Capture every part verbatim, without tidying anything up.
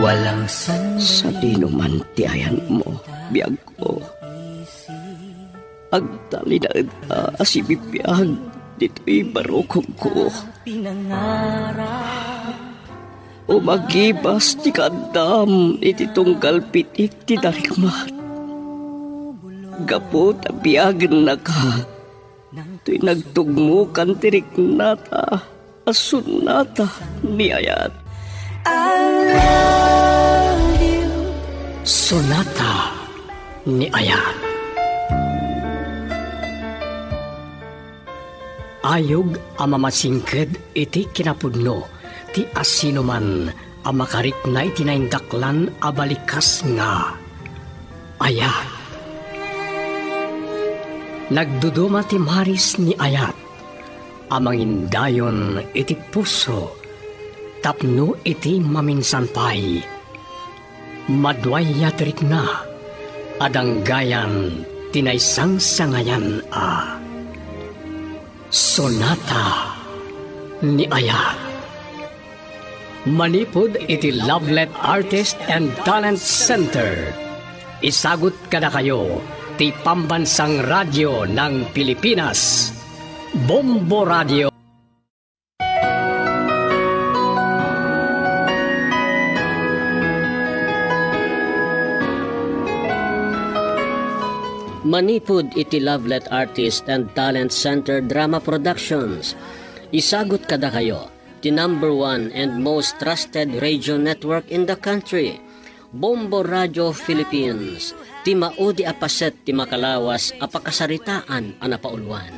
Walang sandali. Sadino man ti ayanmo, biagko. Agtalinaedka a sibibiag ditoy barukongko. Pinangarap. Umagibas ti kaaddam iti tunggal pitik ti darikmat. Gapu ta biagennaka, toy nagtugmokan ti riknata a sonata ni ayat. I love you. Sonata ni ayat. Ayog a mamasingked iti kinapudno ti asinoman a makarikna iti naindaklan a balikas nga ayat. Nagduduma ti maris ni ayat a mangindayon iti puso tapno iti maminsan pay, maduayat rikna a danggayan ti naisangsangayan a sonata ni ayat. Manipud iti Lovelet Artist and Talent Center, isagut kadakayo ti Pambansang Radyo ng Pilipinas, Bombo Radio. Manipud iti Lovelet Artist and Talent Center Drama Productions, isagut kadakayo ti number one and most trusted radio network in the country, Bombo Radio Philippines, ti maudi a paset ti makalawas a pakasaritaan a napauluan.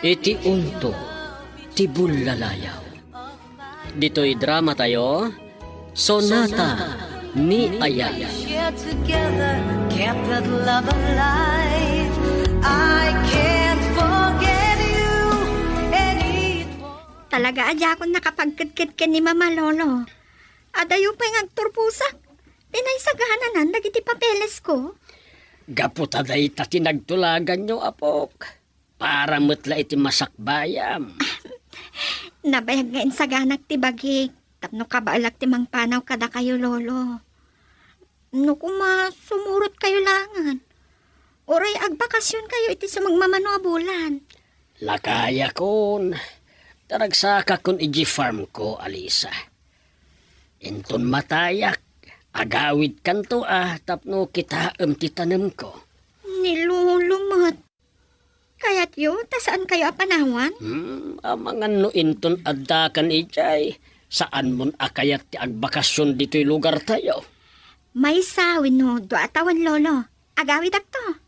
Iti unto ti bullalayaw. Ditoy dramatayo, Sonata ni Ayat. Share together, kept that love alive. I can't forget you, and it was. Talaga a diakon nakapagketket ken ni Mama Lolo. Adayo pay nga agturposak ti naisagananan dagiti papelesko. Gapu ta dayta ti nagtulaganyo, apok. Para met la iti masakbayam. Nabayag nga insaganak ti bagik tapno kabaelak ti mangpanaw kadakayo, Lolo. No koma, sumurotkayo laengen. Uray agbakasionkayo iti sumagmamano a bulan. Lakayakon, ta ragsakakon idiay farmko, Alisa. Inton matayak, agawidkanto a tapno kitaem ti tanemko. Ni Lolo met. Kayatyo ta saankayo a panawan? Hmm, amangan no inton addakan idiay, saanmon a kayat ti agbakasion ditoy lugartayo? Maysa wenno dua a tawen, Lolo. Agawidakto.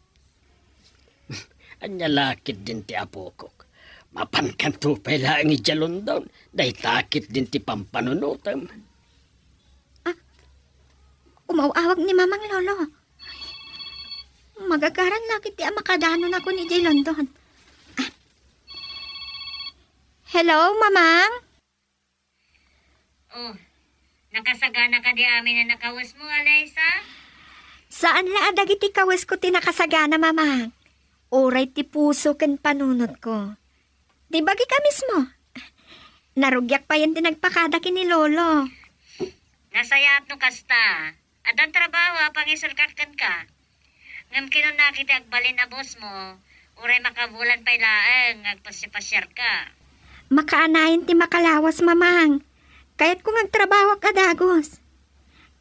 Ania la ketdin ti apokok? Mapankanto pay laeng idiay London. Dayta ketdin ti pampanunotem. Ah, umaw-awag ni Mamang, Lolo. Magagaran la ketdi a makadanonakon idiay London. Ah. Hello, Mamang? Oh, nakasagana kadi amin a nakawesmo, Alisa? Saan la a dagiti kawesko ti nakasagana, Mamang. Uray ti puso ken panunotko. Ti bagik a mismo. Narugiak payen ti nagpakada ken ni Lolo. Nasayaat no kasta. Addan trabaho a pangiserkak kenka. Ngem kinunnak iti agbalin a bossmo, uray makabulan pay laeng nga agpasiapasiarka. Makaanayon ti makalawas, Mamang. Kayatko nga agtrabahoak a dagus.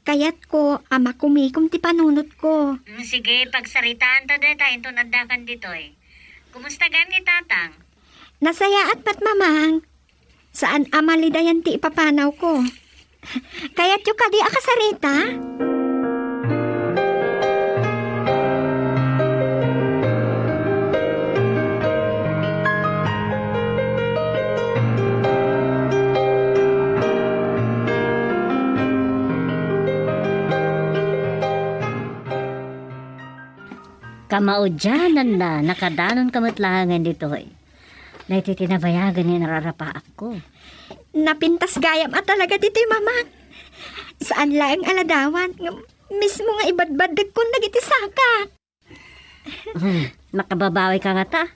Kayatko a makumikom ti panunotko. Mm, sige, pagsaritaanta dayta inton addakan ditoy. Kumusta gayam ni Tatang? Nasayaat met, Mamang. Saan a malidayan ti ipapanawko. Kayatyo kadi a kasarita? Kamaudiananna, nakadanonka met laengen ditoy. Daytoy ti nabayagen nga inararapaapko. Napintas gayam a talaga ditoy, Mamang. Saan laeng a ladawan, ngem mismo nga ibadbaddegkon dagiti saka. Hmm, makababawika ngata.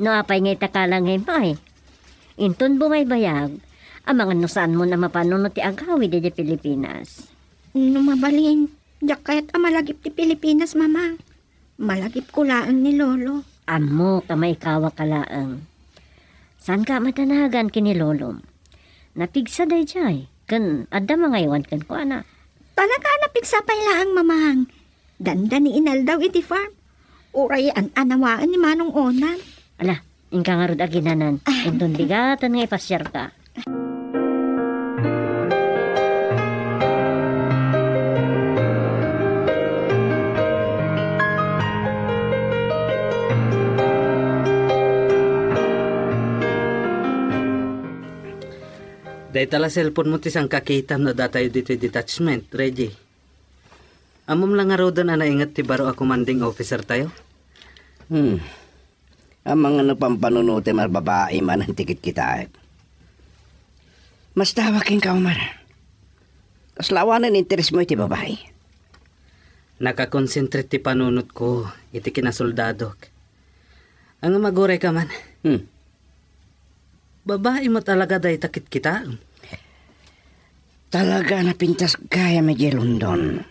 No apay nga ita ka lang nga imbay? Inton bumaybayag, Amangan no saanmon a mapanuno ti agawid idiay Pilipinas. No mabalin, diak kayat a malagip ti Pilipinas, Mama. Malagipko laeng ni Lolo. Ammok a maikawaka laeng. Saanka a madanagan ken ni Lolom. Napigsa daydiay, ken adda mangaywan kenkuana. Talaga a napigsa pay laeng, Mamang. Dandani inaldaw iti farm. Uray an-anawaen ni Manong Onan. Ala, inka ngarud aginanan. Ah. Inton bigaten nga ipasiarka. Dayta la cellphone mo ti sangkakitam no adda tayo ditoy detachment, Reggie. Ammom la ngaruden a nainget ti baro a commanding officer tayo? Hmm. Amangan no pampanunotem a babai manen ti kitkitaek. Masdawak kenka, Omar. Kasla awanen interes mo iti babai? Nakakonsentrate ti panunotko iti kinasoldadok. Ngem aguray ka man. Hmm. Babai met talaga dayta kitkitaem. Talaga a napintas gayam idiay London.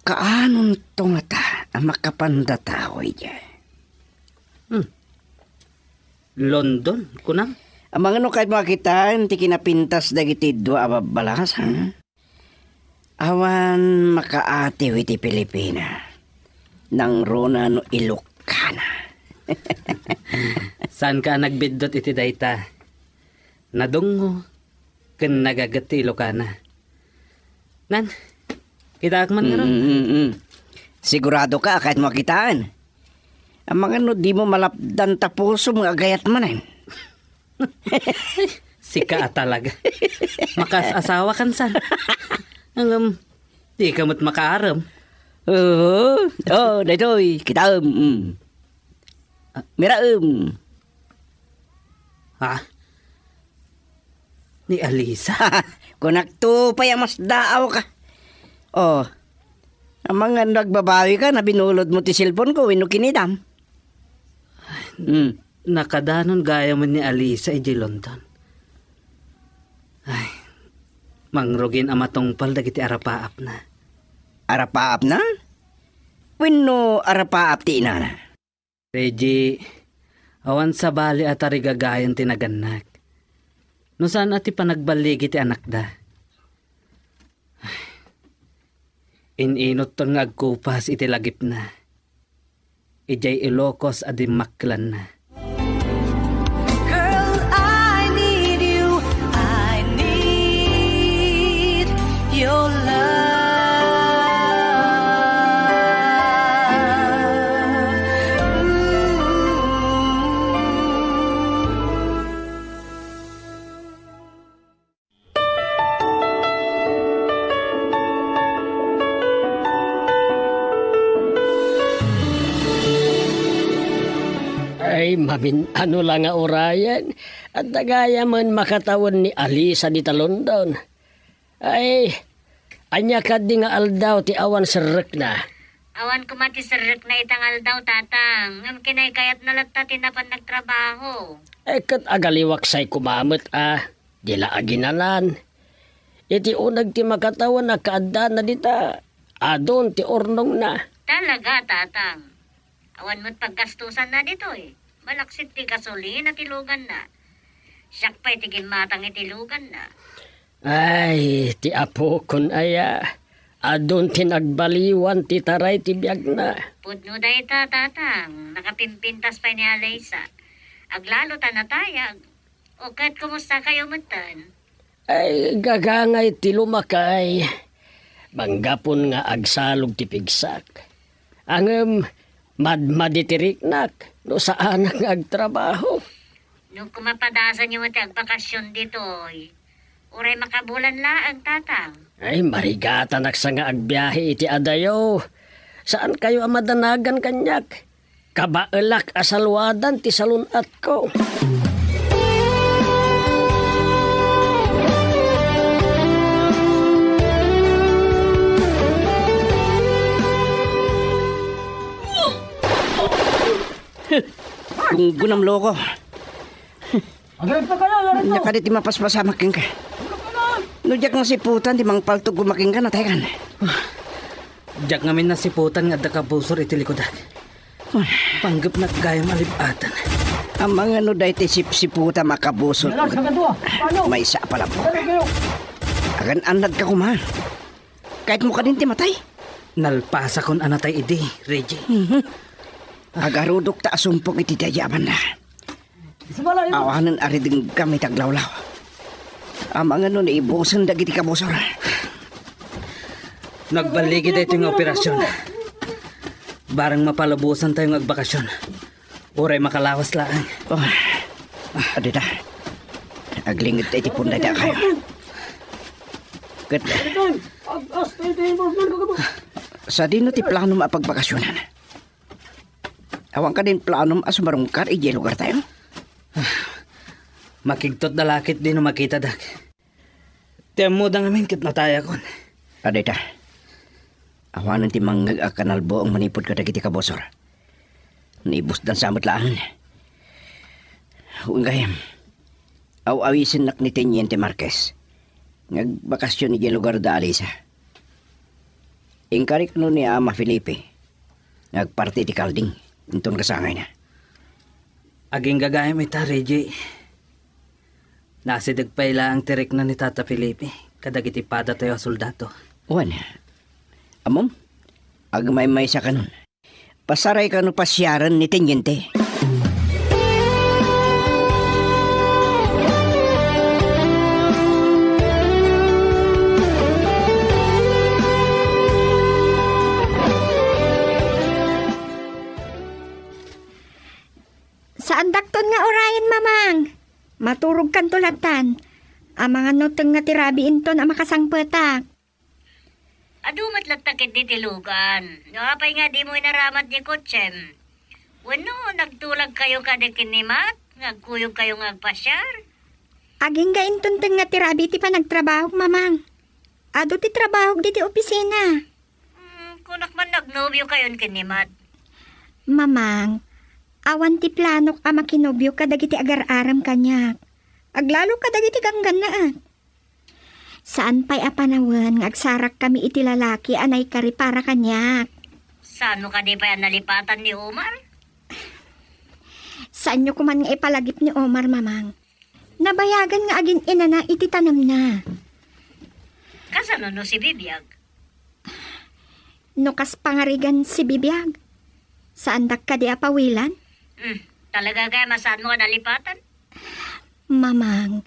Kaanonto ngata a makapanda tao idiay? Hmm. London, kunam? Amangan no kayatmo a kitaen ti kinapintas dagiti dua a babbalas, ha? Awan makaatiw iti Pilipina. Nangruna no Ilokana. Saanka a nagbiddut iti dayta? Nadungngo ken nagaget ti Ilokana. Nan, kitaak man ngarud. Mm, mm, mm. Siguradoka a kayatmo a kitaen? Amangan no dimo malapdan ta pusom nga agayat manen. Sika a talaga. Makaas-asawa kan san. Ngem, dika met makaarem. Oo. Oh, daytoy, kitaem. Mm. Ah. Miraem. Ha? Ni Alisa? Kunakto pay a masdaawka. Oh. Amangan no agbabawika, nabinulodmo ti cellphone ko wenno kinidam. Hmm. Nakadanon gayamen ni Alisa idiay London. Ay, mangrugin a matungpal dagiti arapaapna. Arapaapna? Wenno arapaap ti inana? Reggie, awan sabali a tarigagayan ti nagannak. No saan a ti panagballigi ti anakda. In-inutton nga agkupas iti lagipna. Idiay Ilocos a dimmakkelanna. Girl, I need you. I need your love. Ooh. Ay, mamin-ano la nga urayen. Adda gayamen makatawen ni Alisa dita London. Ay, ania kadi nga aldaw ti awan serrekna? Awan koma ti serrekna ita nga aldaw, Tatang. Ngem kinaykayatna latta ti napan nagtrabaho. Eh, ket agaliwaksay koma met a. Di la aginanan. Iti uneg ti makatawen a kaaddana dita, adun ti urnongna. Talaga, Tatang. Awan met paggastusanna ditoy. Malaksid ti gasolina ti luganna. Siak pay ti gimmatang iti luganna. Ay, ti apokon aya. Adun ti nagbaliwan ti taray ti biagna. Pudno dayta, Tatang. Nakapimpintas pay ni Alisa. Aglalo ta natayag. O ket, kumusta kayo metten? Ay, gagangay ti lumakay. Manggapon nga agsalog ti pigsak. Ngem, madmadi ti riknak no saanak nga agtrabaho. No kumapadasan yo ti agbakasyon ditoy, uray makabulan laeng, Tatang. Ay, marigatanak sa nga agbiahe iti adayo. Saan kayo a madanagan kaniak? Kabaelak a saluadan ti salun-atko. Gunggunam, loko. Agayat na kayo, agayat na. Ania kadi ti mapaspasamak kenka? No diak nasiputan ti mangpaltog koma kenka, nataykan. Diak ngamin nasiputan nga adda kabusor iti likudak. Panggepnak gayam a lib-atan. Amangan no daytoy sipsiputam a kabusor. Maysa a palabok. Agan-annadka koma. Kayatmo kadin ti matay? Nalpasakon a natay idi, Reggie. Mhm. Agarudok ta asumpok iti daydi a banda. Awanen a ridenggam iti aglawlaw. Amangan no naibusen dagiti kabusor. Nagballigi daytoy nga operasion. Bareng mapalubosantayo nga agbakasion. Uray makalawas laeng. Oh. Adda. Aglinged ta iti punda dayta a kayo. Ket sadino ti planom a pagbakasionan? Awan kadin planom a sumarungkar idiay lugartayo? Makigtot da la ketdi no makitadak. Ti ammoda ngamin ket natayakon. Adda ita. Awanen ti mangngeg a kanalbuong manipud kadagiti kabusor. Naibusdan sa met laeng. Wen gayam, aw-awisennak ni Teniente Marquez nga agbakasion idiay lugarda a Alisa. Inkarik no ni Ama Felipe nga agparti iti kalding inton kasangayna. Agingga gayam ita, Reggie. Nasideg pay laeng ti rikna ni Tata Felipe kadagiti padatayo a soldado. Wen, ammom, agmaymaysa kanon. Pasarayka no pasiaren ni Teniente. Saandakton nga urayen, Mamang. Maturogkanto lattan. Amangan no tengnga ti rabiinton a makasangpetak. Adu met latta ketdi ti lugan. No apay nga dimo inaramat ti kotsem? Wenno, nagtulagkayo kadi ken ni Mat nga agkuyogkayo nga agpasiar? Agingga inton tengnga ti rabii ti panagtrabahok, Mamang. Adu ti trabahok ditoy opisina. Hmm, kunak man nagnobiokayon ken ni Mat. Mamang, awan ti planok a makinobio kadagiti agar-arem kaniak. Aglalo kadagiti ganggannaak. Saan pay a panawen nga agsarakkami iti lalaki a naikari para kaniak. Saanmo kadi pay a nalipatan ni Omar? Saanyo koman nga ipalagip ni Omar, Mamang. Nabayagan nga agin-inana iti tanemna. Kasano no si Bibiag? No kas pangarigan si Bibiag, saandak kadi a pawilan? Hmm, talaga gayam a saanmo a nalipatan? Mamang,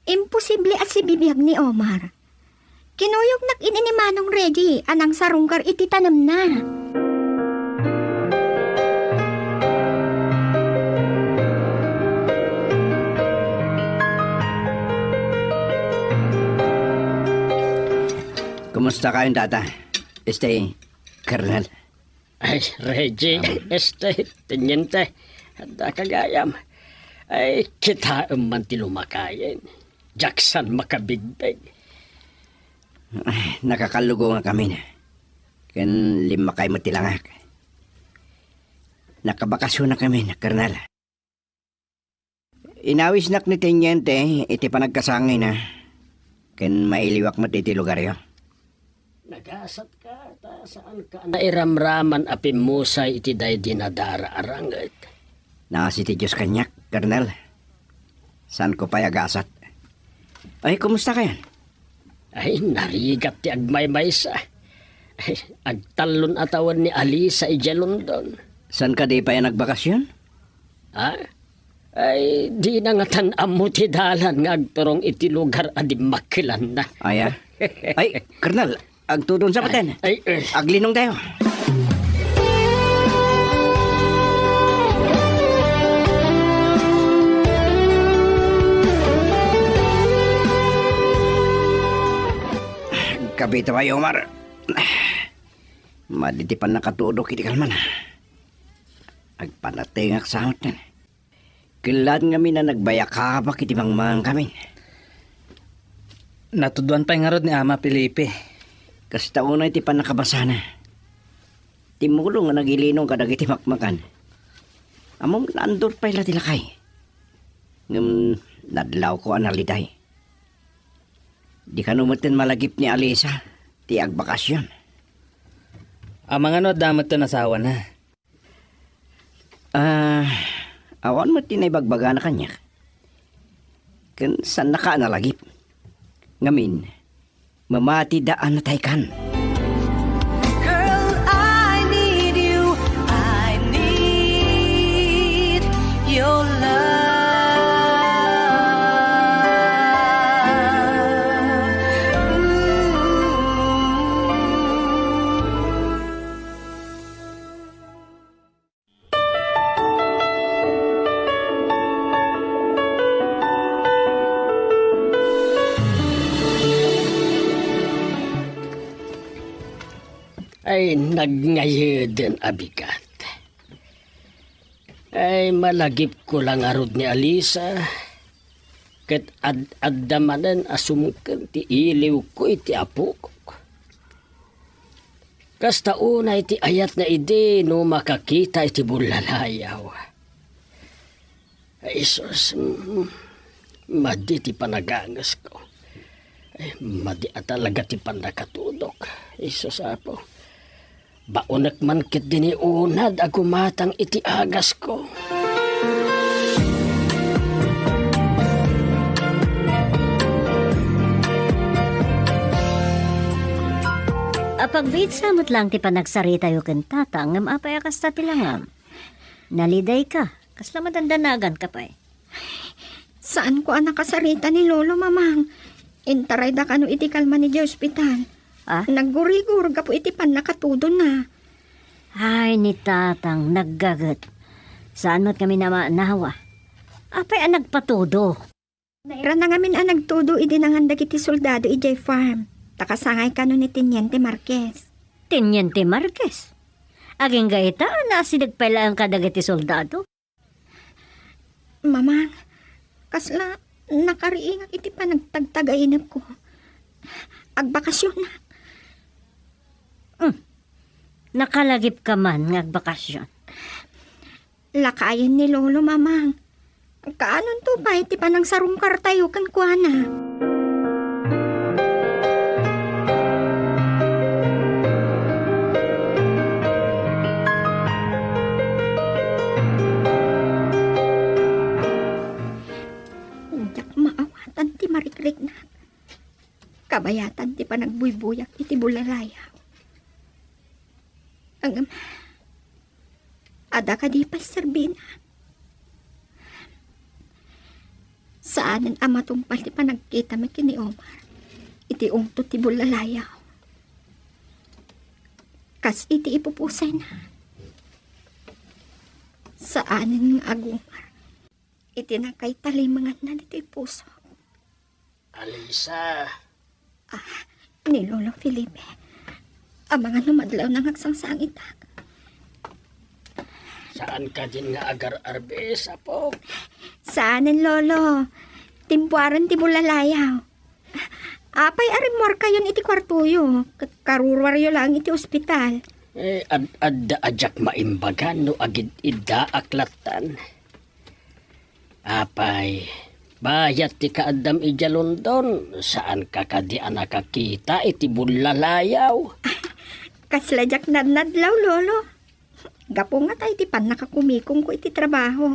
imposible a si Bibiag ni Omar. Kinuyognak idi ni Manong Reggie a nangsarungkar iti tanemna. Kumusta kayon, Tata? Este, Colonel. Ay, Reggie, este, Teniente, adda ka gayam. Ay, kitaem man ti lumakayen. Diak san makabigbeg. Ay, nakakallugo nga kami na. Ken limmakay met ti langak. Nakabakasyon na kami, Colonel. Inawisnak ni Teniente iti panagkasangayna, ken mailiwak met iti lugaryo. Nagasatka ta saanka a nairamraman a pimmusay iti daydi nadara a ranget. Naasi ti Dios kaniak, Colonel. Saanko pay a gasat. Ay, kumusta kayan? Ay, narigat ti agmaymaysa. Ay, agtallon a tawen ni Alisa idiay London. Saan kadi pay a nagbakasyon? Ha? Ay, dina ngatan ammo ti dalan nga agturong iti lugar a dimmakkelanna. Aya? Ay, Colonel, agtudon sa baten. Ay, ay. Aglinong tayo. Kabita ba, Omar? Madi ti pannakatudok iti kalman. Agpanatengak sa amin. Ken laeng ngamin a nagbayakabak iti mangmangan kami. Natudoan pay ngarud ni Ama Felipe. Kasta unay ti pannakabasana. Timmulong nga nagilinong kadagiti makmakan. Ammom, naandor pay la ti lakay. Ngem nadlawko a naliday. Di kano metten malagip ni Alisa ti agbakasyon. Amangan no adda metten asawana? Ah, awan met ti naibagbagana kaniak. Ken saannaka a nalagip. Ngamin, mamatida a nataykan. Girl, I need you. I need your love. Ooh. Ay, nagngayeden a bigat. Ay, malagipko la ngarud ni Alisa, ket ad-adda manen a sumken ti iliwko iti apok. Kasta unay ti ayatna idi no makakita iti bullalayaw. Ay, sus, mm, madi ti panagangesko. Ay, madi a talaga ti pannakatudok. Ay, sus, Apo. Baonek man ketdi ni unad a gumatang iti agasko. Apagbiit sa met laeng ti panagsaritayo ken tata, ngem apay a kasta ti langam? Nalidayka, kasla madandanaganka pay. Saanko a nakasarita ni Lolo, Mamang. Intarayda kano iti kalman idiay ospital. Ah? Naggurigur gapu iti pannakatudonna. Ay, ni Tatang, naggaget. Saan met kami namaanawa? Apay a nagpatudo? Nairana ngamin a nagtudo idi nangan dagiti soldado idiay farm. Ta kasangay kano ni Teniente Marquez. Teniente Marquez? Agingga ita, naasideg pay laeng kadagiti soldado? Mamang, kasla nakariingak iti panagtagtagainepko. Agbakasyonak. Hmm. Nakalagipka man nga agbakasyon. Lakayen ni Lolo, Mamang. Kaanonto pay ti panangsarungkartayo kenkuana? Diak maawatan ti marikriknak. Kabayatan ti panagbuybuyak iti bullalayaw. Ngem, adda kadi pay serbina? Saanen a matungpal ti panagkitami ken ni Omar iti ungto ti bullalayaw. Kas iti ipupusayna, saanen nga agumar iti nakaitalimenganna ditoy pusok. Alisa. Ah, ni Lolo Felipe. Amangan no madlawna nga agsangsangitak. Saan kadin nga agar-arbes, apok? Saanen, Lolo. Timpuaren ti bullalayaw. Apay a rimmuarkayon iti kuartoyo, ket karuruaryo laeng iti ospital. Eh, ad-, adda a diak maimbagan no agid-iddaak lattan. Apay, bayat ti kaaddam idiay London, saanka kadi a nakakita iti bullalayaw? Kasla diak nadnadlaw, Lolo. Gapu nga ta iti pannakakumikomko iti trabaho.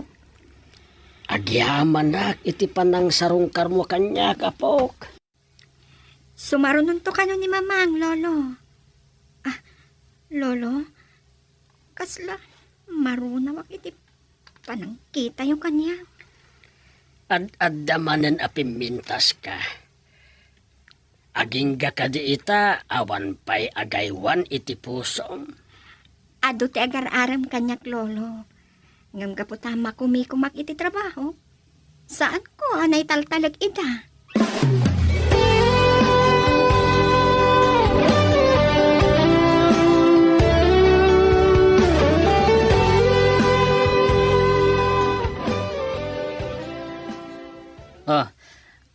Agyamanak iti panangsarungkarmo kaniak, apok. Sumarunonto kano ni Mamang, Lolo. Ah, Lolo, kasla marunawak iti panangkitayo kaniak. Ad-adda manen a pimmintaska. Agingga kadi ita, awan pay agaywan iti pusom? Adu ti agar-arem kaniak, Lolo. Ngem gapu ta makumikomak iti trabaho, saanko a naitaltalek ida. Ah,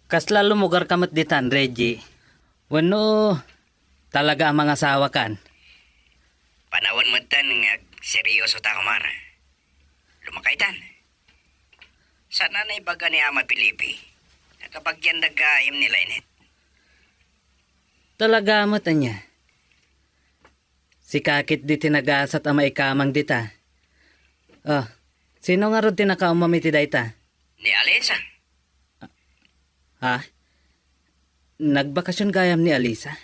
kasla lumugarka met ditan, Reggie? Wenno talaga a mangasawakan? Panawen metten nga agseriosotak, Omar. Lumakaytan. Saan a naibaga ni Ama Felipe? Nakabagian da gayam ni Lynette. Talaga met ania? Sika ketdi ti nagasat a maikamang dita. Oh, sino ngarud ti nakaammo iti dayta? Ni Alisa. Ha? Nagbakasyon gayam ni Alisa?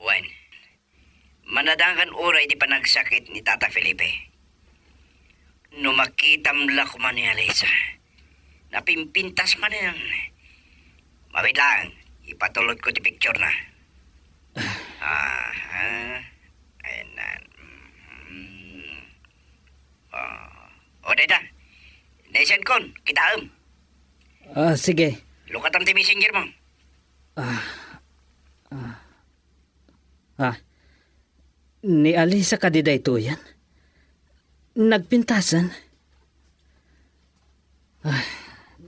Wen, manadangan uray ti panagsakit ni Tata Felipe. No makitam la koma ni Alisa, napimpintas manen. Mabiit lang, ipatulod ko ti picture na. Aha. Ayan na. Mm. Ah. O, dayta. Naisian kon, kitaem. Ah, sige. Lukatam ti messenger mo. Ah. Ah. Ah. Ni Alisa kadi daytoyen? Nagpintasen? Ah,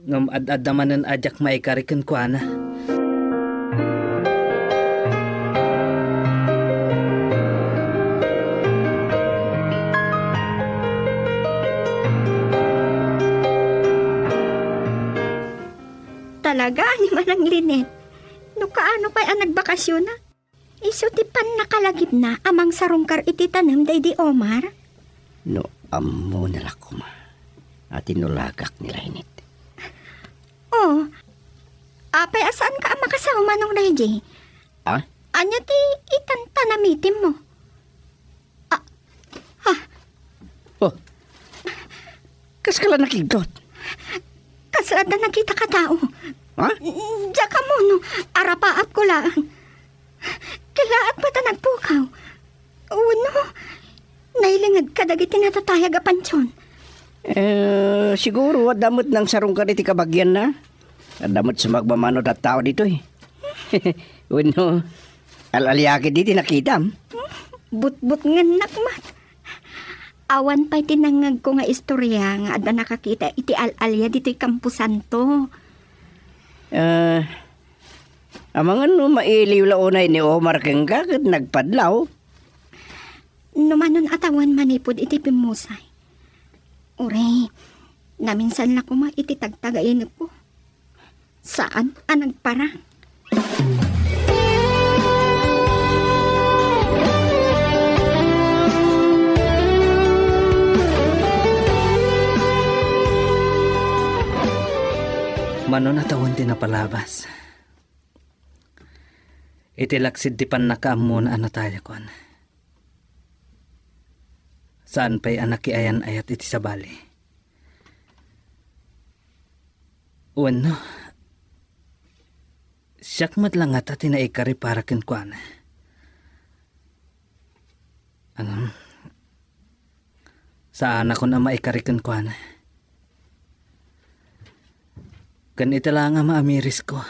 ngem ad-adda manen a diak maikari kenkuana. Talaga, ni Manang Lynette. No kaano pay a nagbakasyon a? Isu ti pannakalagipna a mangsarungkar iti tanem daydi Omar? No ammona la koma a tinulagak ni Lynette. Oh, apay a saanka a makasaw, Manong Reggie? Ah? Ania ti itantanamitimmo? Ah, ha? Oh. Kaska la nakigtot? Kasla adda nakitaka a tao. Ha? Diak ammo no arapaatko laeng. Kilaat met a nagpukaw. Wenno, nailinged kadagiti natatayag a pantion. Eh, siguro adda met nangsarungkar iti kabagianna. Adda met sumagmamano a tattao ditoy. Wenno, al-alia ketdi ti nakitam. Butbutngennak met. Awan pay ti nangngegko nga istoria nga adda nakakita iti al-alia ditoy Camposanto. Ah, amangan no mailiw la unay ni Omar kenka ket nagpadlaw. No manon a tawen manipud iti pimmusay. Uray, naminsan la koma iti tagtagainepko. Saan a nagparang. Manon a tawen ti napalabas. Iti laksid ti pannakaammona a natayakon. Saan pay a nakiayan-ayat iti sabali. Wenno, siak met la ngata ti naikari para kenkuana. Ngem, saanakon a maikari kenkuana. Ken ita la nga maamirisko.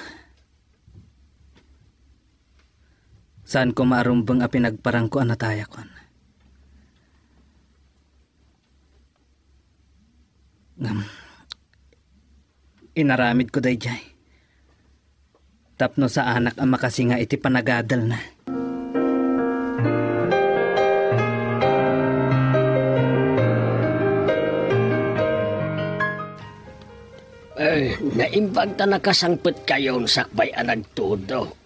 Saanko maarumbeng a pinagparangko a natayakon. Ngem, inaramidko daydiay tapno saanak a makasinga iti panagadelna. Eh, naimbag ta nakasangpetkayon sakbay a nagtudo.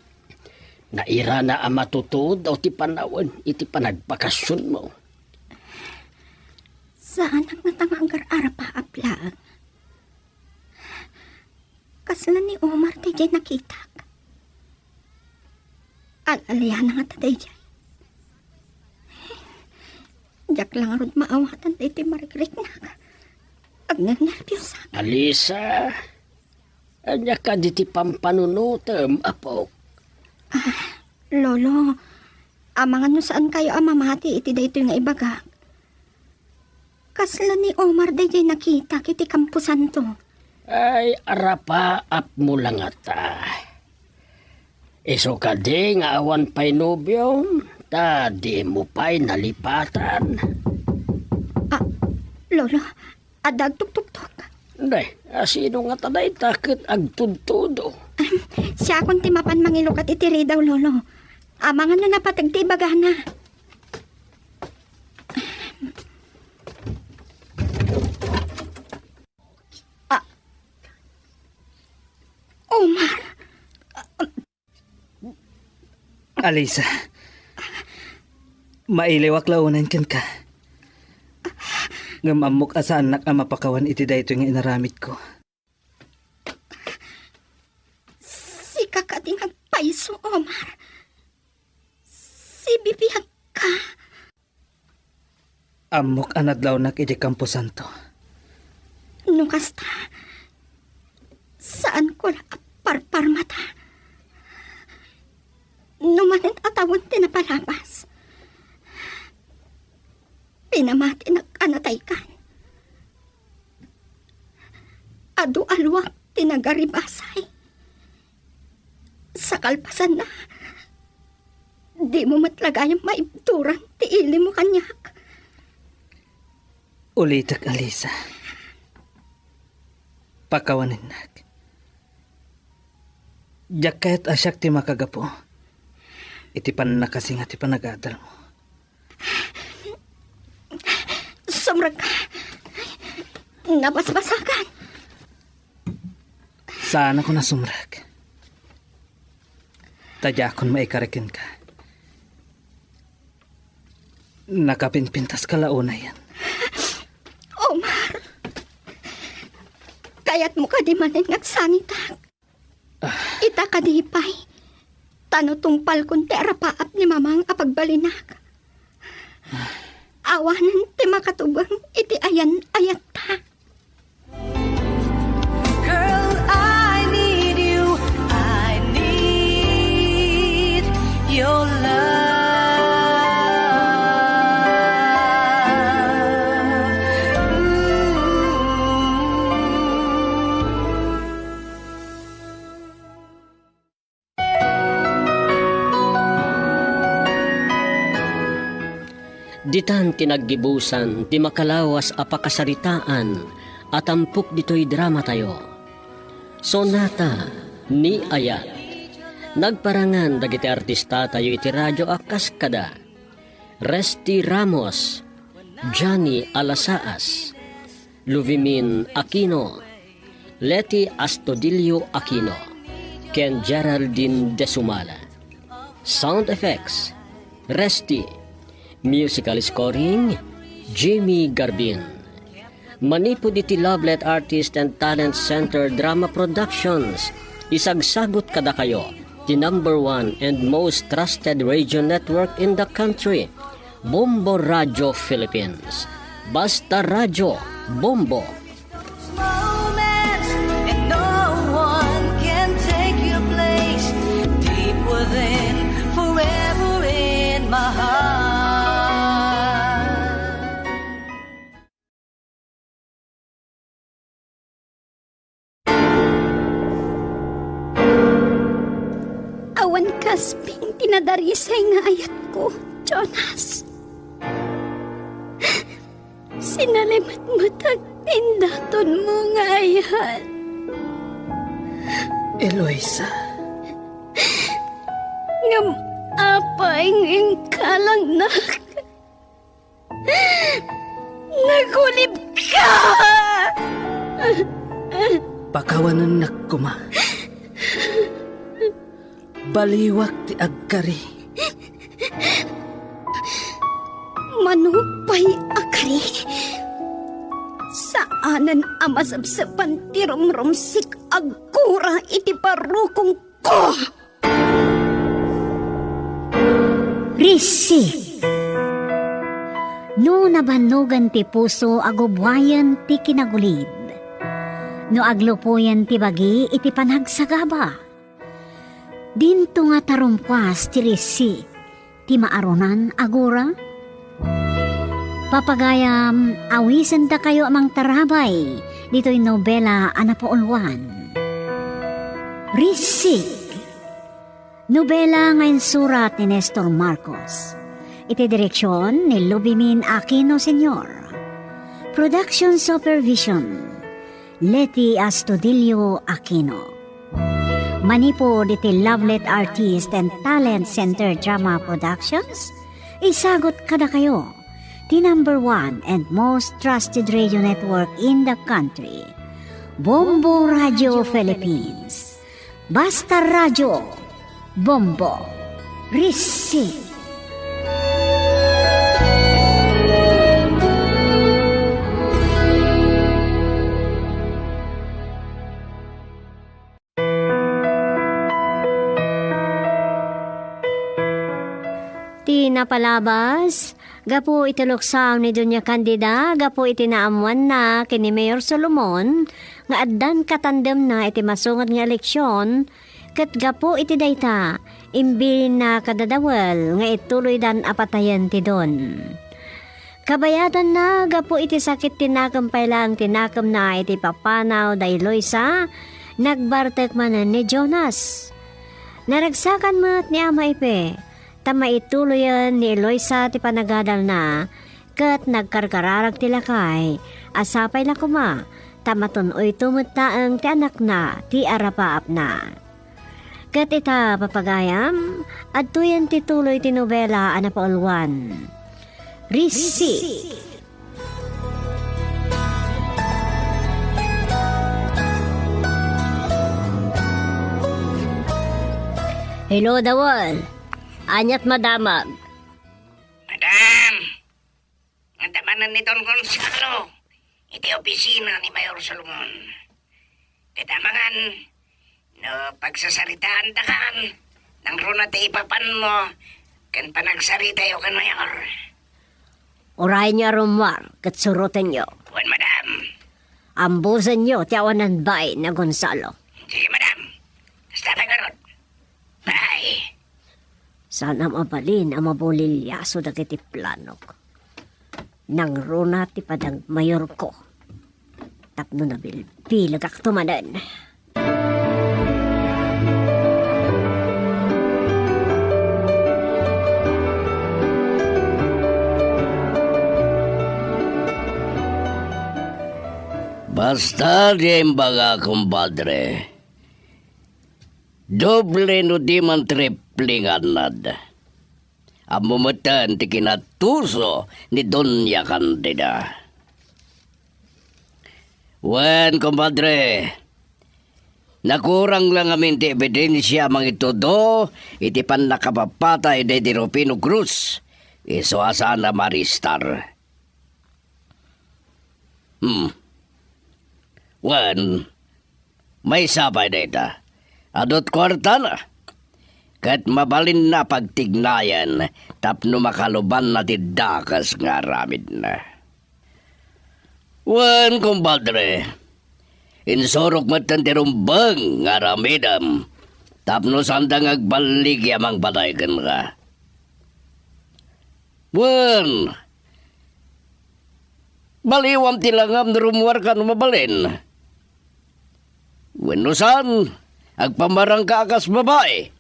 Nairana a matutudo ti panawen iti panagbakasionmo. Saanak ngata nga agar-arapaap laeng. Kasla ni Omar daydiay nakitak. Al-aliana ngata daydiay. Diak la ngarud maawatan daytoy marigriknak. Agnernerbios. Alisa, ania kadi ti pampanunotem, apok? Ah, Lolo, amangan no saankayo a mamati iti daytoy nga ibagak. Kasla ni Omar daydiay nakitak iti Camposanto. Ay, arapaapmo la ngata. Isu kadi nga awan pay nobiom, ta dimo pay nalipatan. Ah, Lolo, adda agtuktuktok. Day, a sino ngata dayta ket agtudtudo? Siakon ti mapan mangilukat iti ridaw, Lolo. Amangan no napateg ti ibagana. Ah, Alisa, mailiwak la unayen kenka. Ngem ammok a saannak a mapakawan iti daytoy nga inaramidko. Sika kadi nga agpayso, Omar. Sibibiagka. Ammok a nadlawnak iti kamposanto. No kasta, saanko la a parparmata. No manen a tawen ti napalabas, pinamatinak a nataykan. Adu a luak ti nagaribasay. Sa kalpasanna, dimo met la gayam maibturan ti ilimo kaniak. Ulitek, Alisa. Pakawanennak. Diak kayat a siak ti makagapu iti pannakasinga ti panagadalmo. Sumrekka. Nabasbasakan. Saanakon a sumrek. Ta diakon maikari kenka. Nakapinpintaska la unayen. Omar, kayatmo kadi manen nga agsangitak? Ita kadi pay, ta no tungpalkon ti arapaap ni Mamang a pagbalinak, awanen ti makatubeng iti ayan-ayatta. Girl, I need you. I need your love. Ooh. Ditan ti naggibusan ti makalawas a pakasaritaan a tampok ditoy dramatayo. Sonata ni Ayat. Nagparangan dagiti artistatayo iti radio a kas kada Resty Ramos, Johnny Alasaas, Luvimin Aquino, Leti Astudillo Aquino, ken Geraldine Desumala. Sound effects, Resty. Musical scoring, Jimmy Garbin. Manipud iti Lovelet Artist and Talent Center Drama Productions, isagsagut kadakayo ti number one and most trusted radio network in the country, Bombo Radio Philippines. Basta Radio, Bombo. Moments, and no one can take your place. Deep within, forever in my heart. Awan kasping ti nadarisay nga ayatko, Jonas. Sinalimetmetak ti indatonmo nga ayat. Eloisa. Ngem apay nga inkalangnak? Nagulibka! Pakawanennak koma. Baliwak ti agkari. Mano pay a kari? Saanen a masepsepan ti rumrumsik a gura iti parukongko! Rissi. No nabannogan ti puso, agubuayen ti kinagulid. No aglupoyen ti bagi iti panagsagaba. Dinto nga tarumpas ti rissi ti maarunan a gura. Papagayam, awisendakayo a mangtarabay ditoy nobela a napauluan. Rissi. Nobela nga insurat ni Nestor Marcos. Iti direksion ni Lubimin Aquino Senior. Production supervision, Leti Astudillo Aquino. Manipud iti Lovelet Artist and Talent Center Drama Productions, isagut kadakayo ti number one and most trusted radio network in the country, Bombo Radio Philippines. Basta Radio, Bombo. Risi. Ti napalabas, gapu iti luksaw ni Doña Candida, gapu iti naammoanna ken ni Mayor Solomon nga addan katandemna iti masunget nga eleksion, ket gapu iti dayta, imbilinna kadadawel nga ituloydan a patayen ti don. Kabayatanna, gapu iti sakit ti nakem pay laeng ti nakemna iti papanaw da Eloisa, nagbartek manen ni Jonas. Naragsakan met ni Ama Ipe, ta maituloyen ni Eloisa ti panagadalna, ket nagkarkararag ti lakay a sapay la koma ta matun-oyto met laeng ti anakna ti arapaapna. Ket ita, papagayam, adtoyen ti tuloy ti nobela a napaulwan. Risi. Hello, Dawal. Aniat madamag? Madam! Adda manen ni Don Gonzalo iti opisina ni Mayor Solomon. Ket amangan no pagsasaritaantakan, nangruna ti ipapanmo ken panagsaritayo ken Mayor. Urayenyo a rummuar ket surotenyo. Wen, madam. Ambusenyo ti awanan bain a Gonzalo. Sige, madam. Kasta pay ngarud. Bye. Saan a mabalin a mabulilyaso dagiti planok. Nangruna ti padagmayorko tapno nabilbilegakto manen. Basta diay imbaga, kumpadre. Doble no di man triple nga annad. Ammo metten ti kinatuso ni Doña Candida. Wen, kumpadre, nakurang la ngamin ti ebidensia a mangitudo iti pannakapapatay daydi Rufino Cruz, isu a saan a maarestar. Hmm. Wen, maysa pay dayta. Adut kuartana. Ket mabalinna a pagtignayen tapno makalubanna ti dakes nga aramidna. Wen, kumpadre, insurok metten ti rumbeng nga aramidem tapno saanda nga agballigi a mangpatay kenka. Wen, baliwam ti langam no rummuarka no mabalin. Wenno saan, agpamarangka a kas babai.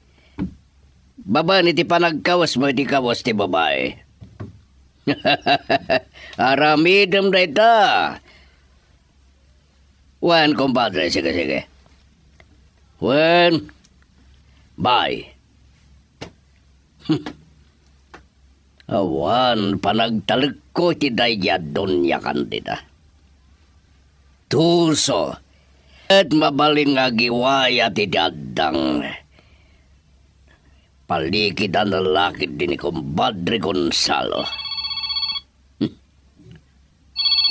Babaen iti panagkawesmo iti kawes ti babai. Aramidem dayta. Wen, kumpadre, sige, sige. Wen, bye. Awan panagtalekko iti daydi a Doña Candida. Tuso, ket mabalin nga agiwayat iti addang. Palikidan la ketdi ni Kumpadre Gonzalo. Hmm.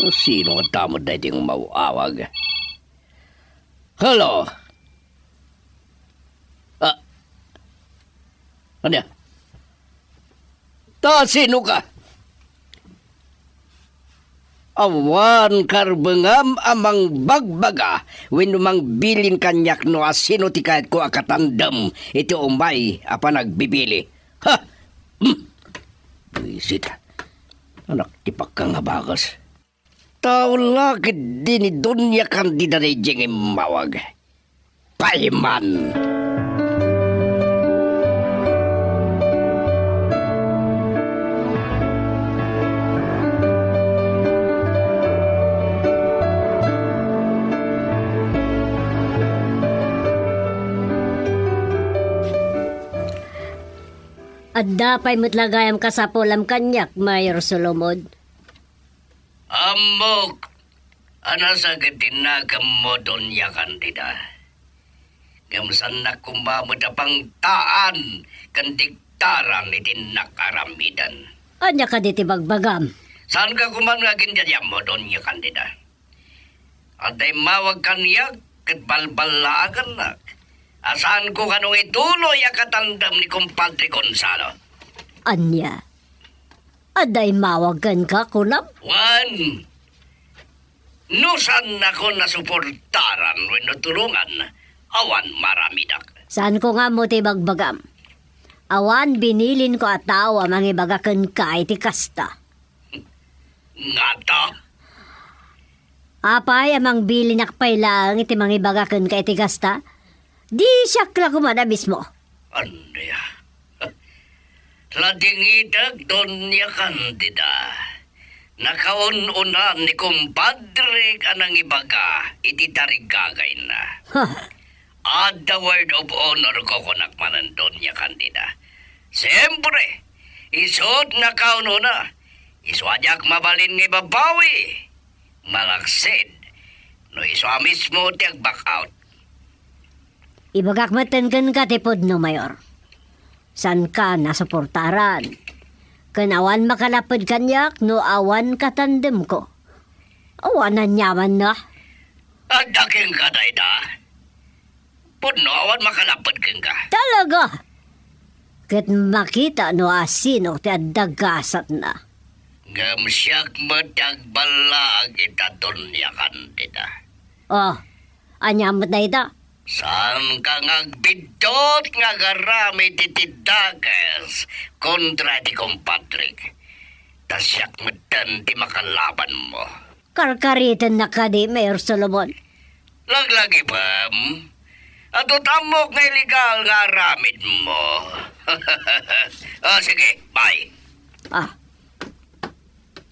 Sino nga tamod daytoy nga umaw-awag? Hello? Ah, ania? Ta sino ka? Awan karbengam a mangbagbaga wenno mangbilin kaniak no asino ti kayatko a katandem iti umay a panagbibili. Ha! Hmm. Buisit. Anak ti pakka nga bagas. Tao la ketdi ni Doña Candida daydiay nga immawag. Payman! Adda pay met la gayam kasapulam kaniak, Mayor Solomon. Ammok a nasakit ti nakemmo, Doña Candida. Ngem saannak koma met a pangtaan ken diktaran iti innak a aramiden. Ania kadi ti bagbagam? Saanka koma nga agindiayammo, Doña Candida. Adda immawag kaniak ket balballaagannak a saanko kano nga ituloy a katandem ni Kumpadre Gonzalo. Ania? Adda immawag kenka, kunam? Wen, no saannakon a suportaran wenno tulongan, awan maaramidak. Saanko nga ammo ti ibagbagam. Awan binilinko a tao a mangibaga kenka iti kasta. Ngata? Apay a mangbilinak pay laeng iti mangibaga kenka iti kasta? Di siak la koma a mismo. Ania? Ladingitek, Doña Candida. Nakaun-una ni kumpadrek a nangibaga iti tarigagayna. Ha? Adda word of honor ko kunak manen, Doña Candida. Siempre, isu't nakaun-una, isu a diak mabalin nga ibabawi. Malaksid, no isu a mismo ti ag-back out. Ibagak metten kenka ti pudno, Mayor. Saanka a suportaran. Ken awan makalapped kaniak no awan katandemko. Awan aniamanna. Adda kenka dayta? Pudno awan makalapped kenka. Talaga? Ket makita no asino ti adda gasatna. Ngem siak met ti agballaag ita, Doña Candida. Oh, ania met dayta? Saanka nga agbiddut nga agaramid iti dakes kontra iti kumpadrek. Ta siak metten ti makalabanmo. Karkaritennak kadi, Mayor Solomon? Laglagipem. Adu ta ammok nga illegal nga aramidmo. Ah, sige, bye. Ah.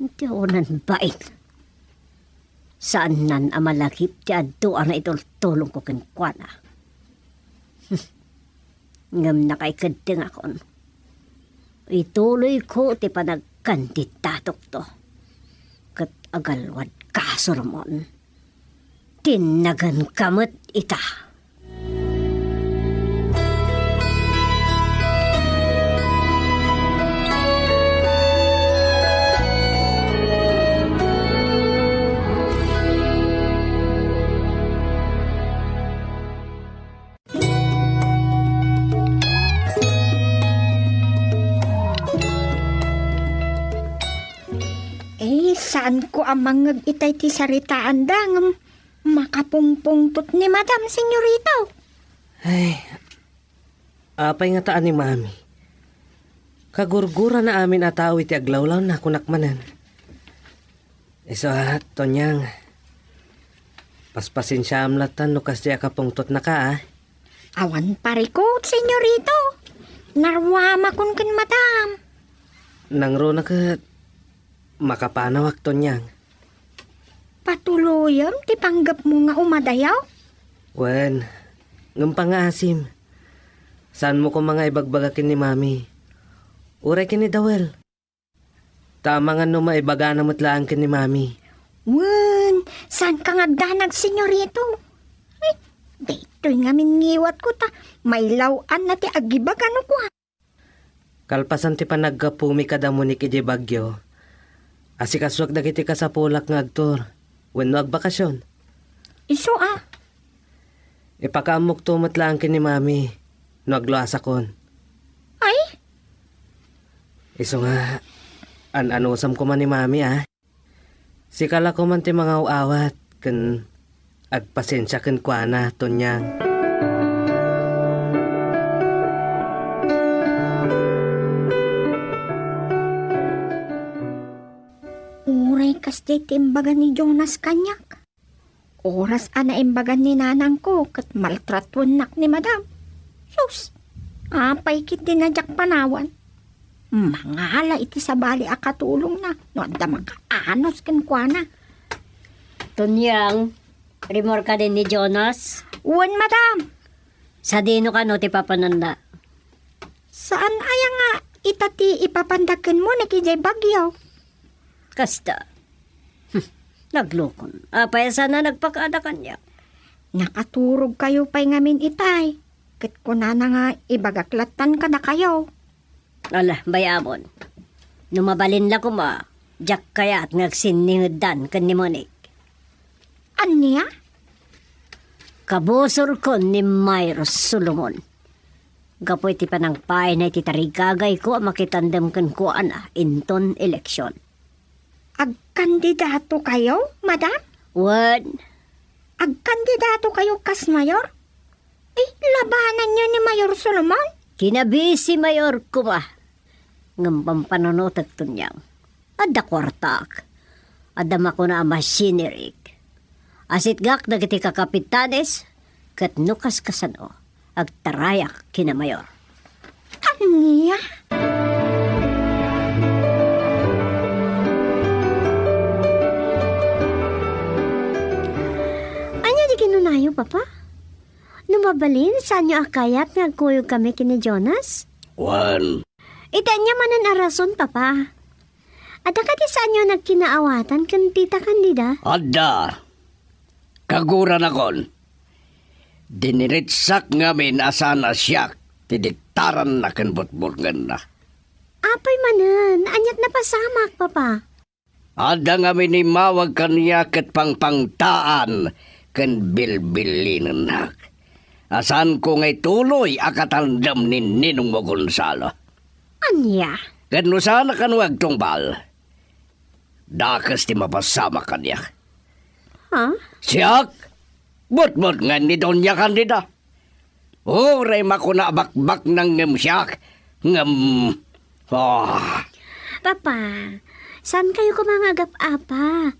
Iti unan bain. Saannan a malagip ti adu a naitultulongko kenkuana. Ngem nakaikeddengakon. Ituloyko ti panagkandidatokto. Ket agalwadka, Solomon. Tinnaganka met ita. Eh, saanko a mangngeg itay ti saritaanda ngem makapungpungtot ni Madam, Senyorito. Ay, apay ngata ni Mami? Kagurgurana amin a tao iti aglawlawna, kunak manen. Isu a, Tonyang. Paspasensiaam lattan no kasdiay a kapungtotnaka, a. Awan parikut, Senyorito. Naruamakon ken Madam. Nangruna ket makapanawak, Tonyang. Patuloyem ti panggepmo nga umadayaw? Wen, ngem pangngaasim. Saanmo koma nga ibagbaga ken ni Mami. Uray ken ni Dawel. Ta amangan no maibagana met laeng ken ni Mami. Wen, saanka nga agdanag, Senyorito? Ay, daytoy ngamin ngiwatko ta mailaw-anna ti agibaga no kua. Kalpasan ti panaggapomi kada Monique idiay Baguio, asikasuak dagiti kasapulak nga agtour wenno agbakasyon. Isu a. Ipakaammokto met laeng ken ni Mami no agluasakon. Ay? Isu nga, an-anusam koma ni Mami, a. Sika la koman ti mangaw-awat ken agpasensia kenkuana, Tonyang. Uray kasdiay ti imbaga ni Jonas kaniak. Oras a naimbagan ni nanangko ket maltratuennak ni Madam. Sus, apay ketdi a diak panawan? Mangala iti sabali a katulongna no adda makaanus kenkuana. Tonyang, rimmuar kadi ni Jonas? Wen, Madam. Sadino kano ti papananda? Saan aya nga ita ti ipapanda ken Monique idiay Baguio? Kasta. Hm, naglukon. Apay a saan a nagpakada kaniak? Nakaturogkayo pay ngamin itay, ket kunana nga ibagak lattan kadakayo. Ala, bay-amon. No mabalin la koma, diak kayat nga agsinningeddan ken ni Monique. Ania? Kabusorkon ni Mayor Solomon. Gapu iti panangpaayna iti tarigagayko a makitandem kenkuana inton eleksyon. Agkandidatokayo, madam? Wen. Agkandidatokayo kas mayor? Eh, labananyo ni Mayor Solomon? Kinabisi mayor koma. Ngem pampanunotek, Tonyang. Adda kuartak. Adda makuna a machinery. Asitgak dagiti kakapitanes, ket no kaskasano, agtarayak ken ni mayor. Ania? Ania di kinunayo, Papa? No mabalin, saanyo a kayat nga agkuyogkami ken ni Jonas? Wen. Iti ania manen a rason, Papa? Adda kadi saanyo a nagkinaawatan ken Tita Candida? Adda. Kaguranakon. Diniritsak ngamin a saan a siak ti diktaranna ken butbutngenna. Apay manen, aniat napasamak, Papa? Adda ngamin immawag kaniak ket pangpangtaan ken bilbilinennak. A saanko nga ituloy a katandem ni Ninong mo Gonzalo. Ania? Ket no saan a kano agtungpal, dakes ti mapasamak kaniak. Ha? Siak? Butbutngen ni Doña Candida. Uray makuna a bakbaknang ngem siak, ngem, ah. Papa, saankayo koma nga agap-apa?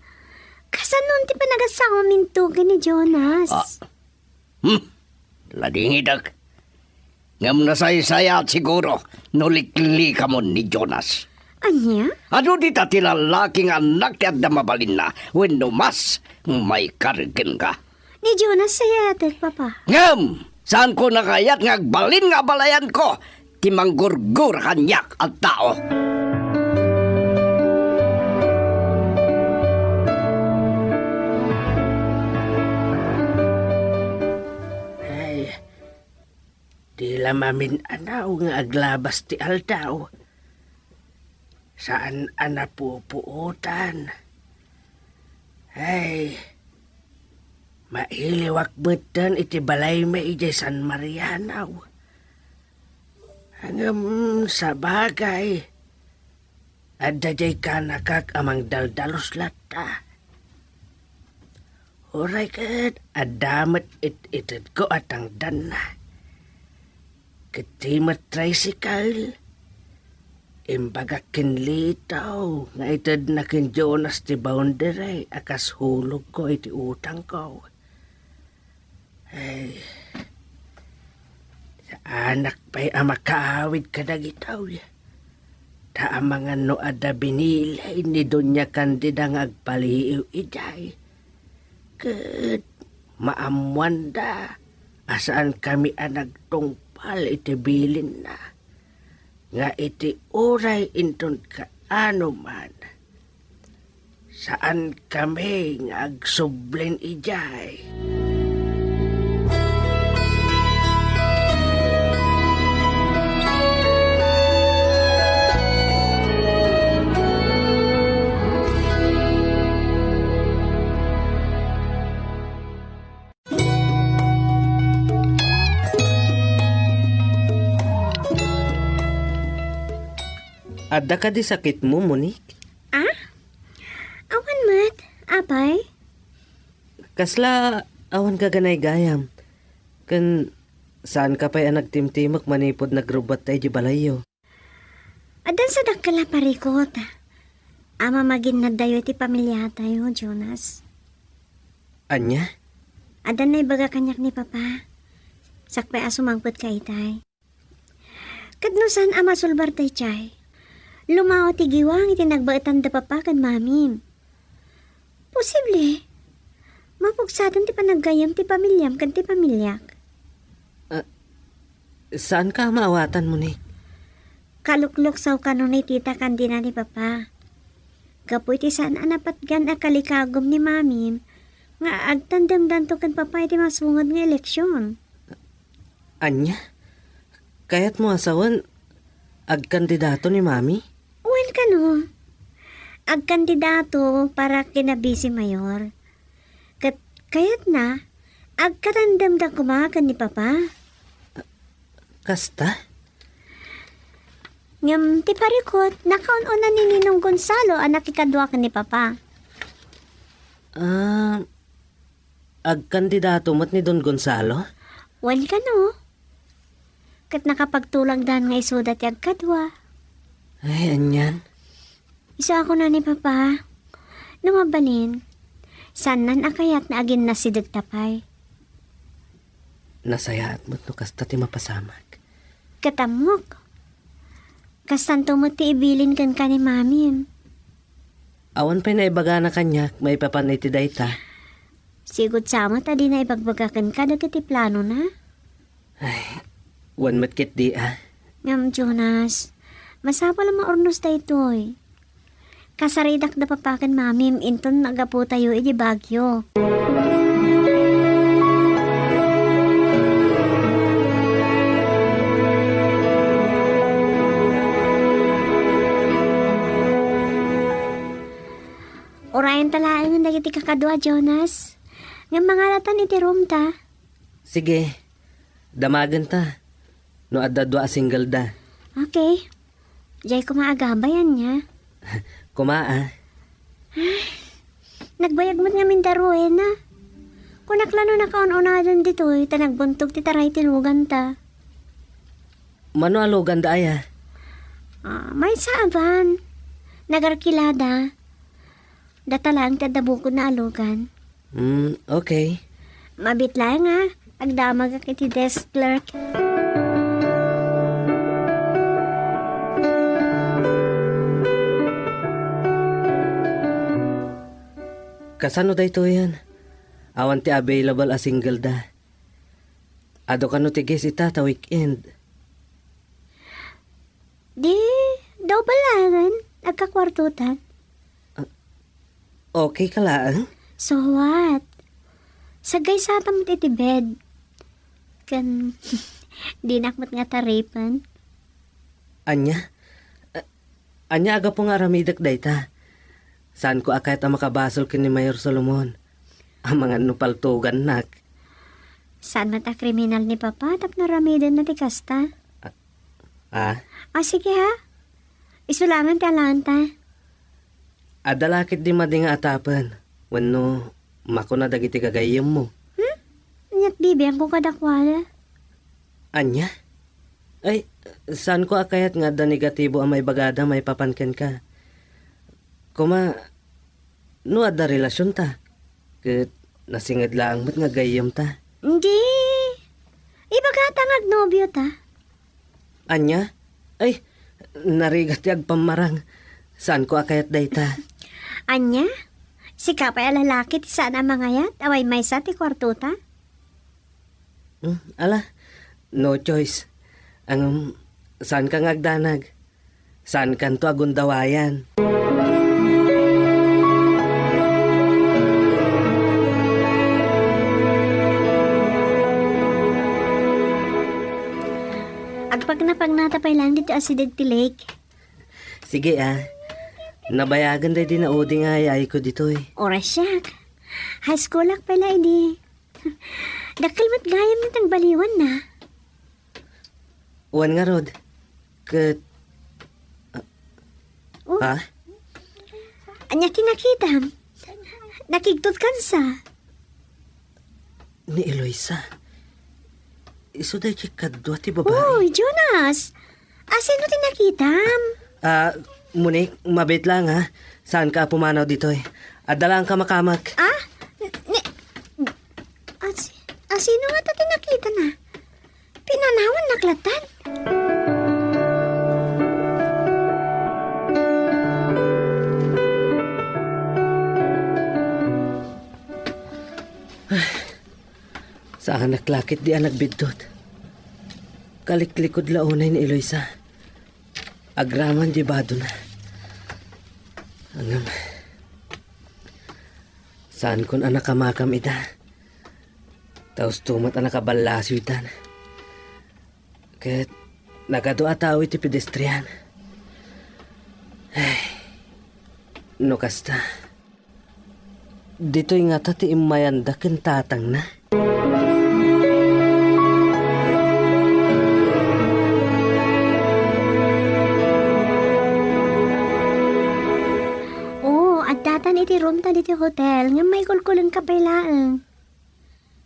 Kasano ti panagasawaminto ken ni Jonas? Ah. Hmm. Ladingidek. Ngem nasaysayaat siguro no liklikamon ni Jonas. Ania? Adu dita ti lallaki nga annak ti adda mabalinna wenno mas maikargem ka. Ni Jonas sayatek, Papa. Ngem, saanko a kayat nga agbalin nga abalayanko ti manggurgura kaniak a tao. Ay, di la mamin-anaw nga aglabas ti aldaw. Saan a napupuotan. Ay, mailiwak metten iti balaymi idiay San Marianao. Ngem sabagay, adda diay kanakak a mangdaldalus latta. Uray ket adda met it-itedko a tangdanna. Ket ti met tricycle, imbagak ken Lito nga itedna ken Jonas ti boundary a kas hulogko iti utangko. Ay, saanak pay a makaawid kadagitoy. Ta amangan no adda binilin ni Doña Candida nga agpaliiw idiay. Ket maammoanda a saankami a nagtungpal iti bilinna, nga iti uray inton kaano man, saankami nga agsublin idiay. Adda kadi sakitmo, Monique? Ah? Awan met, apay? Kasla awan gaganaygayam? Ken saanka pay a nagtimtimek manipud nagrubbatta idiay balayyo? Addan sa dakkel a parikut a mamaginnaddayo iti pamiliatayo, Jonas. Ania? Addan naibaga kaniak ni Papa. Sakbay a sumangpetka itay. Ket no saan a masulbar daydiay, lumawa ti giwang iti nagbaetan da Papa ken Mamim. Posible, mapugsaden ti panaggayyem ti pamiliam ken ti pamiliak. Ah, saanka a maawatan, Monique? Kalukluksaw kano ni Tita Candida ni Papa. Gapu iti saan a napatgan a kalikagum ni Mamim, nga agtandemdanto ken Papa iti masungad nga eleksion. Ania? Kayatmo a sawen, agkandidato ni Mami? Wen kano, agkandidato para ken a vice mayor. Ket kayatna, agkatandemda koma ken ni Papa. Kasta? Ngem ti parikut, nakaun-una ni Ninong Gonzalo a nakikadua ken ni Papa. Ah, agkandidato met ni Don Gonzalo? Wen kano. Ket nakapagtulagdan nga isuda ti agkadua. Ay, anian? Isu a kuna ni Papa, no mabalin, saannan a kayat nga aginnasidegta pay. Nasayaat met no kasta ti mapasamak. Ket ammok, kastanto met ti ibilin kenka ni Mamim. Awan pay naibagana kaniak maipapan iti dayta. Sigud sa met a dina ibagbaga kenka dagiti planona? Ay, wen met ketdi a. Ngem, Jonas, masapul a maurnos daytoy. Kasaritakda Papa ken Mamim inton naggapotayo iti Baguio. Urayenta laengen dagiti kakadua, Jonas. Ngem mangalatan iti roomta. Sige, damagenta no adda dua a singleda. Okay. Diay koma agabay, ania? Koma a. Nagbayag met ngamin da Rowena. Kunak la no nakaun-unadan ditoy ta nagbuntog ti taray ti luganta. Mano a luganda aya? Ah, maysa a van. Nagarkilada. Data laeng ti adda bukodna a lugan. Hmm, okay. Mabiit laeng a, agdamagak iti desk clerk. Kasano daytoyen? Awan ti available a singleda. Adu kano ti guest ita ta weekend? Di, double laengen, agkakuartotan. Ah, okay ka laeng? So what? Saggaysata met iti bed. Ken, dinak met nga taripen. Ania? Ah, ania a gapu nga aramidek dayta? Saanko a kayat a makabasol ken ni Mayor Solomon. Amangan no paltugannak. Saan met a kriminal ni Papa tapno aramidenna ti kasta? Ah? Ah, sige ha. Isu laengen ti alaenta. Adda la ketdi madi nga atapen wenno makuna dagiti gagayyemmo. Hmm? Ania't bibiangko kadakuada? Ania? Ay, saanko a kayat nga adda negatibo a maibagada maipapan kenka. Koma, no adda relasionta, ket nasinged laeng met nga gayyemta. Di, ibagata nga agnobiota. Ania? Ay, narigat ti agpammarang. Saanko a kayat dayta. Ania? Sika pay a lalaki ti saan a mangayat a maymaysa ti kuartota? Hmm, ala, no choice. Ngem, saanka nga agdanag. Saankanto a gundawayan. Agpagnapagnata pay laeng ditoy asideg ti lake. Sige, ah. Nabayagen daydi naudi nga ay-ayko ditoy. Uray siak. High school-ak pay la idi. Dakkel met gayam nga nagbaliwanna. Wen ngarud, ket, Oh. Ha? Ania ti nakitam? Nakigtot kansa? Ni Eloisa. Isu daytoy kadua ti babai. Uy, Jonas! Asino ti nakitam? Ah, Monique, mabiit lang, ha? Saanka a pumanaw ditoy? Adda lang kamakamak. Ah? Ni, asi, asino nga ta ti nakitana? Pinanawannak lattan. Saanak la ketdi a nagbiddut. Kaliklikud la unay ni Eloisa. Agraman di badona. Ngem, Saankon a nakamakam ida. Ta usto met a nakaballasiw itan. Ket nagadu a tao iti pedestrian. Ay, no kasta, ditoy ngata ti immayanda ken tatangna? Oo, addatan iti roomta ditoy hotel, ngem maikulkulengka pay laeng.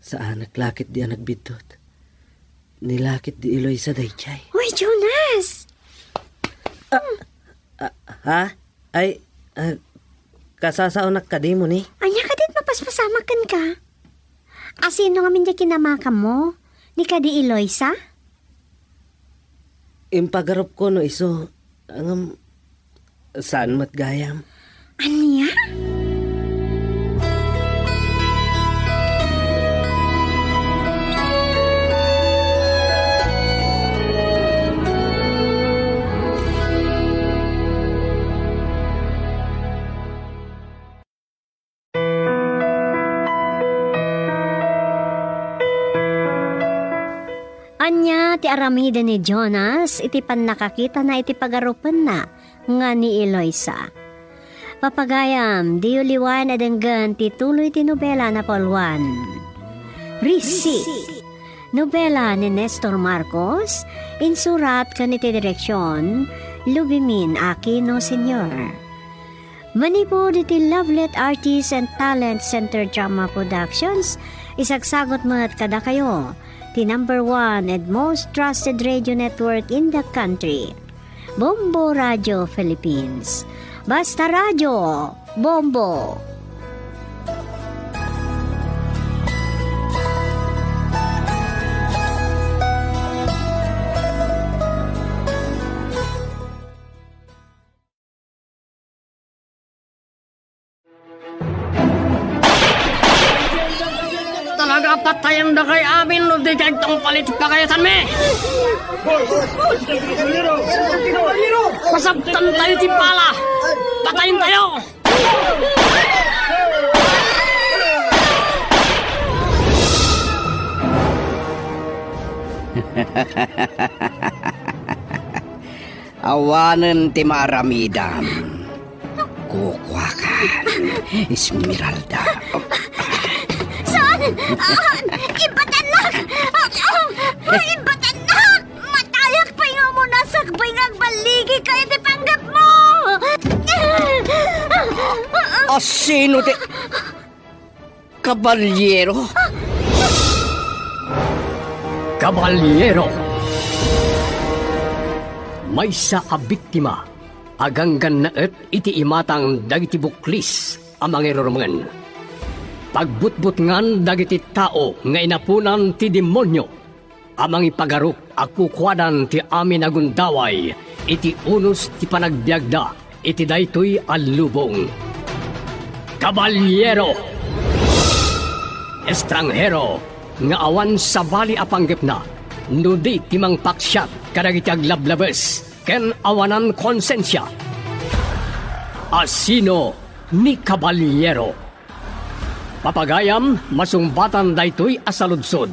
Saanak la ketdi a nagbiddut. Ni la ketdi Eloisa daydiay. Uy, Jonas! Ah, ha? Ay, ah, kasasaonak kadi, Moni? Ania kadi ti mapaspasamak kenka? A sino ngamin diay kinamakammo? Ni kadi Eloisa? Impagarupko no isu, ngem saan met gayam. Ania? Ania ti aramiden ni Jonas iti pannakakitana iti pagarupenna nga ni Eloisa? Papagayam, diyo liwayan a denggen ti tuloy ti nobela a napauluan. Risi. Nobela ni Nestor Marcos, insurat ken iti direksion, Lubimin Aquino Senior. Manipud iti Lovelet Artist and Talent Center Drama Productions, isagsagut met kadakayo ti number one and most trusted radio network in the country, Bombo Radio Philippines. Basta Radio, Bombo! Talaga, patayendakay amin no di kay tungpal iti pagayatanmi. Masaptantayo ti bala. Patayentayo. Awanen ti maaramidam. Kukuakan, Esmeralda. Saan? Ah, ibatannak! Ah, ah, ibatannak! Matayak pay nga umuna sakbay nga agballigika iti panggepmo! Asino ti Kabaliero? Kabaliero. Maysa a biktima a ganggannaet iti imatang dagiti buklis a mangirurumen. Pagbutbutngan dagiti tao nga inaponan ti demonio a mangipagarup a kukuadan ti amin a gundaway iti unos ti panagbiagda iti daytoy a lubong. Kabaliero! Estranghero nga awan sabali a panggepna no di ti mangpaksiat kadagiti aglablabes ken awanan konsensia. Asino ni Kabaliero? Papagayam, masungbatan daytoy a saludsod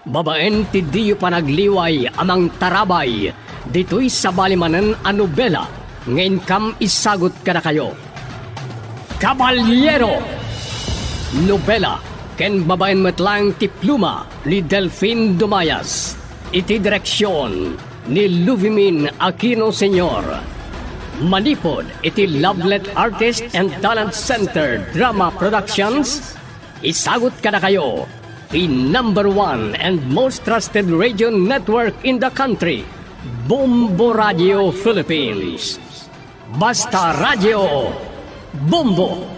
babaen ti diyo panagliway a mangtarabay ditoy sabali manen a nobela nga inkam isagut kadakayo. Kabaliero! Nobela ken babaen met laeng ti pluma ni Delfin Dumayas. Iti direksion ni Luvimin Aquino Senior. Manipud iti Lovelet Artist and Talent Center Drama Productions, isagut kadakayo ti number one and most trusted radio network in the country, Bombo Radio Philippines. Basta Radio Bombo.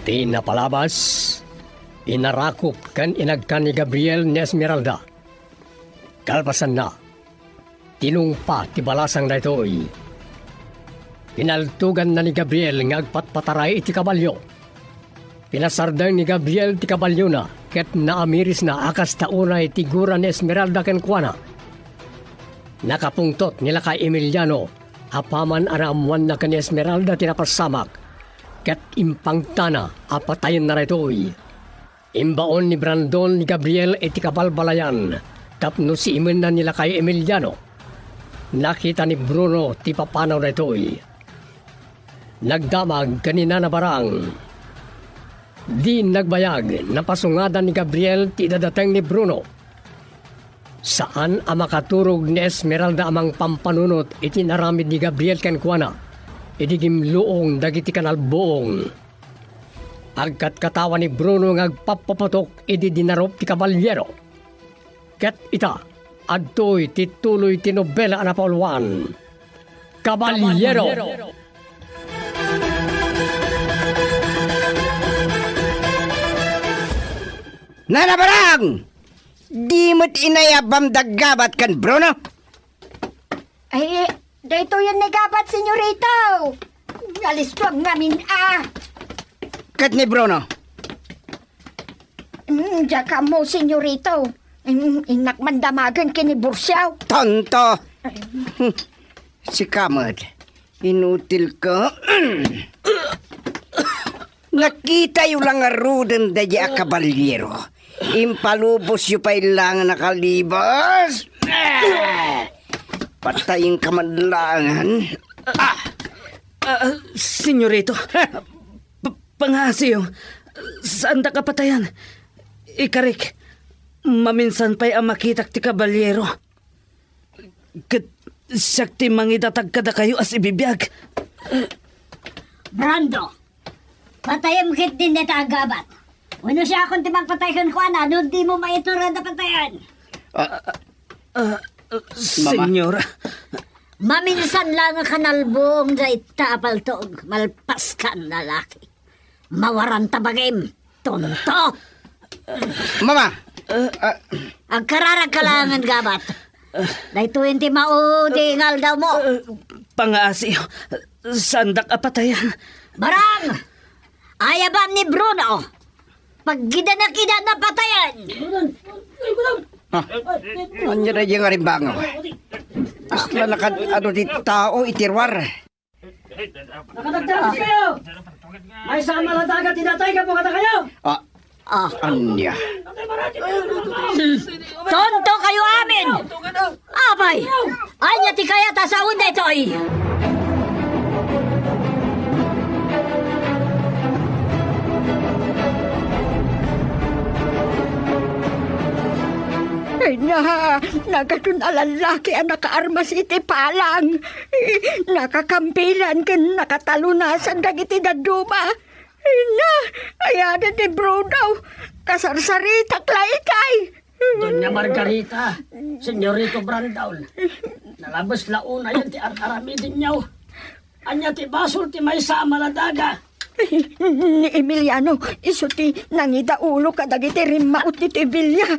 Ti napalabas, inarakop ken inagkan ni Gabriel ni Esmeralda. Kalpasanna, tinungpa ti balasang daytoy. Pinaltoganna ni Gabriel nga agpatpataray iti kabalio. Pinasardeng ni Gabriel ti kabaliona Ket naamirisna a kasta unay ti gura ni Esmeralda kenkuana. Nakapungtot ni lakay Emiliano apaman a naammoanna ken ni Esmeralda ti napasamak, ket impangtana a patayenna daytoy. Imbaon ni Brandon ni Gabriel iti kabalbalayan tapno siimenna ni lakay Emiliano. Nakita ni Bruno ti papanaw daytoy. Nagdamag ken ni Nana Barang. Di nagbayag, napasungadan ni Gabriel ti idadateng ni Bruno. Saan a makaturog ni Esmeralda a mangpampanunot iti inaramid ni Gabriel kenkuana idi gimluong dagiti kanalbuong. Agkatkatawa ni Bruno nga agpappaputok idi dinarup ti kabaliero. Ket ita, adtoy ti tuloy ti nobela a napauluan. Kabaliero! Nana Barang! Di met inayabam da Gabat ken Bruno? Ay, daytoyen ni Gabat, senyorito. Nalistuag ngamin, ah. Ket ni Bruno? Mm, diak ammo, senyorito. Mm, innak mandamagen ken ni Bursiaw. Tonto! Ay. Hmm. Sika met, inutil ka. Nakitayo la ngaruden daydi a kabaliero. Impalubosyo pay laeng a nakalibos. Ah! Patayenka man laengen. Ah! Ah, senyorito, pa-, pangaasiyo, saandak a patayan. Ikarik, maminsan pay a makitak ti kabaliero. Ket siak ti mangidatag kadakayo a sibibiag. Brando, patayem ketdin dayta a Gabat. Wenno siakon ti mangpatay kenkuana no dimo maiturod a patayen. Ah, ah, ah, Mama? Senyora. Maminsan laeng a kanalbuong dayta a paltog, malpaskan lalaki. Mawaranta bagim, tonto! Mama! Ah. Agkararagka laengen, Gabat. Daytoyen ti maudi nga aldawmo. Ah, pangaasiyo, saandak a patayan. Barang! Ayabam ni Bruno! Paggidanak ida a patayen! Ah, ania daydiay nga rimbangaw? Kasla nakad-adu ti tao iti ruar. Nakadagdagkayo! Maysa a maladaga ti natay gapu kadakayo! Ah, ah. Ania? Tonto kayo amin! Apay! Ania ti kayat a sawen daytoy? Ania, nagadun a lallaki a nakaarmas iti palang. Nakakampilan ken nakatalunasan dagiti dadduma. Ania, ay-ada ti Bruno. Kasarsaritak la itay. Doña Margarita, Senyorito Brandon, nalabes la unayen ti ar-aramidenyo. Ania ti basol ti maysa a maladaga? Ni Emiliano, isu ti nangidaulo kadagiti rimmaut ti tibilia.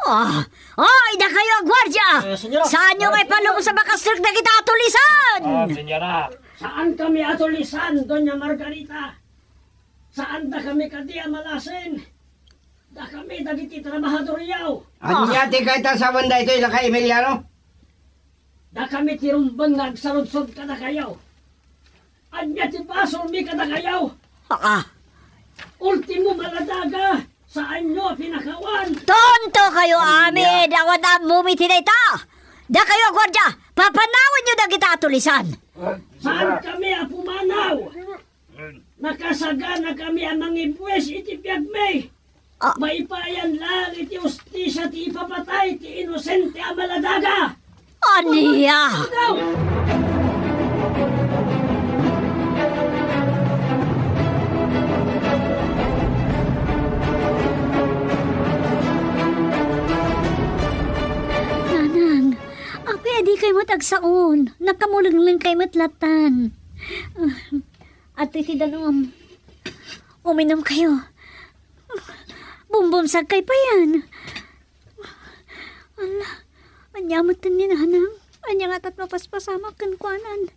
Ah, ay, dakayo a guardia! Eh, senyora. Saanyo nga ipalubos a makastrek dagiti atulisan? Ah, senyora. Saan kami atulisan, Doña Margarita. Saanda kami kadi a malasin. Dakami dagiti trabahadoryo. Ania ti kayat a sawen daytoy, lakay Emiliano? Dakami ti rumben nga agsaludsod kadakayo. Ania ti basolmi kadakayo? Ah. Ultimo maladaga, saanyo a pinakawan. Tonto kayo amin, awan ammomi ti dayta. Dakayo a guardia, papanawanyo dagita a tulisan. Saan kami a pumanaw? Nakasagana kami a mangibuis iti biagmi. Ah. Maipayan laeng iti hustisia ti ipapatay ti inosente a maladaga. Ania? Nanang, apay a dikay met agsaon? Nakamulenglengkay met latan. Ah, adtoy ti danum. Uminumkayo. Bumbumsagkay payen. Ala, ania metten ni nanang? Ania ngata ti mapaspasamak kenkuanan?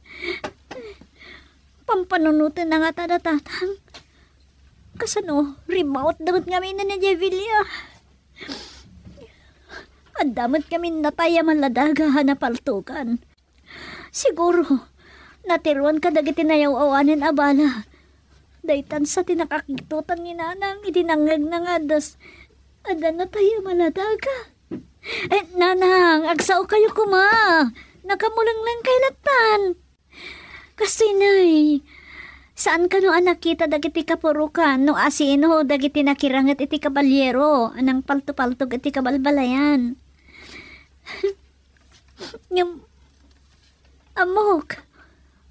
Pampanunotenna ngata da tatang? Kasano, rimmautda met ngamin ni Jevilla. Adda met ngamin natay a maladaga a napaltogan. Siguro, natiruan kadagiti nayaw-awanen a bala. Daytan sa ti nakakigtotan ni Nanang idi nangngegna nga addas-, adda natay a maladaga. Eh, Nanang, agsaokayo koma. Nakamulenglengkay lattan. Kastoy, Nay, saan kano a nakita dagiti kapurokan no asino dagiti nakiranget iti kabaliero a nangpaltopaltog iti kabalbalayan. Ngem, ammok,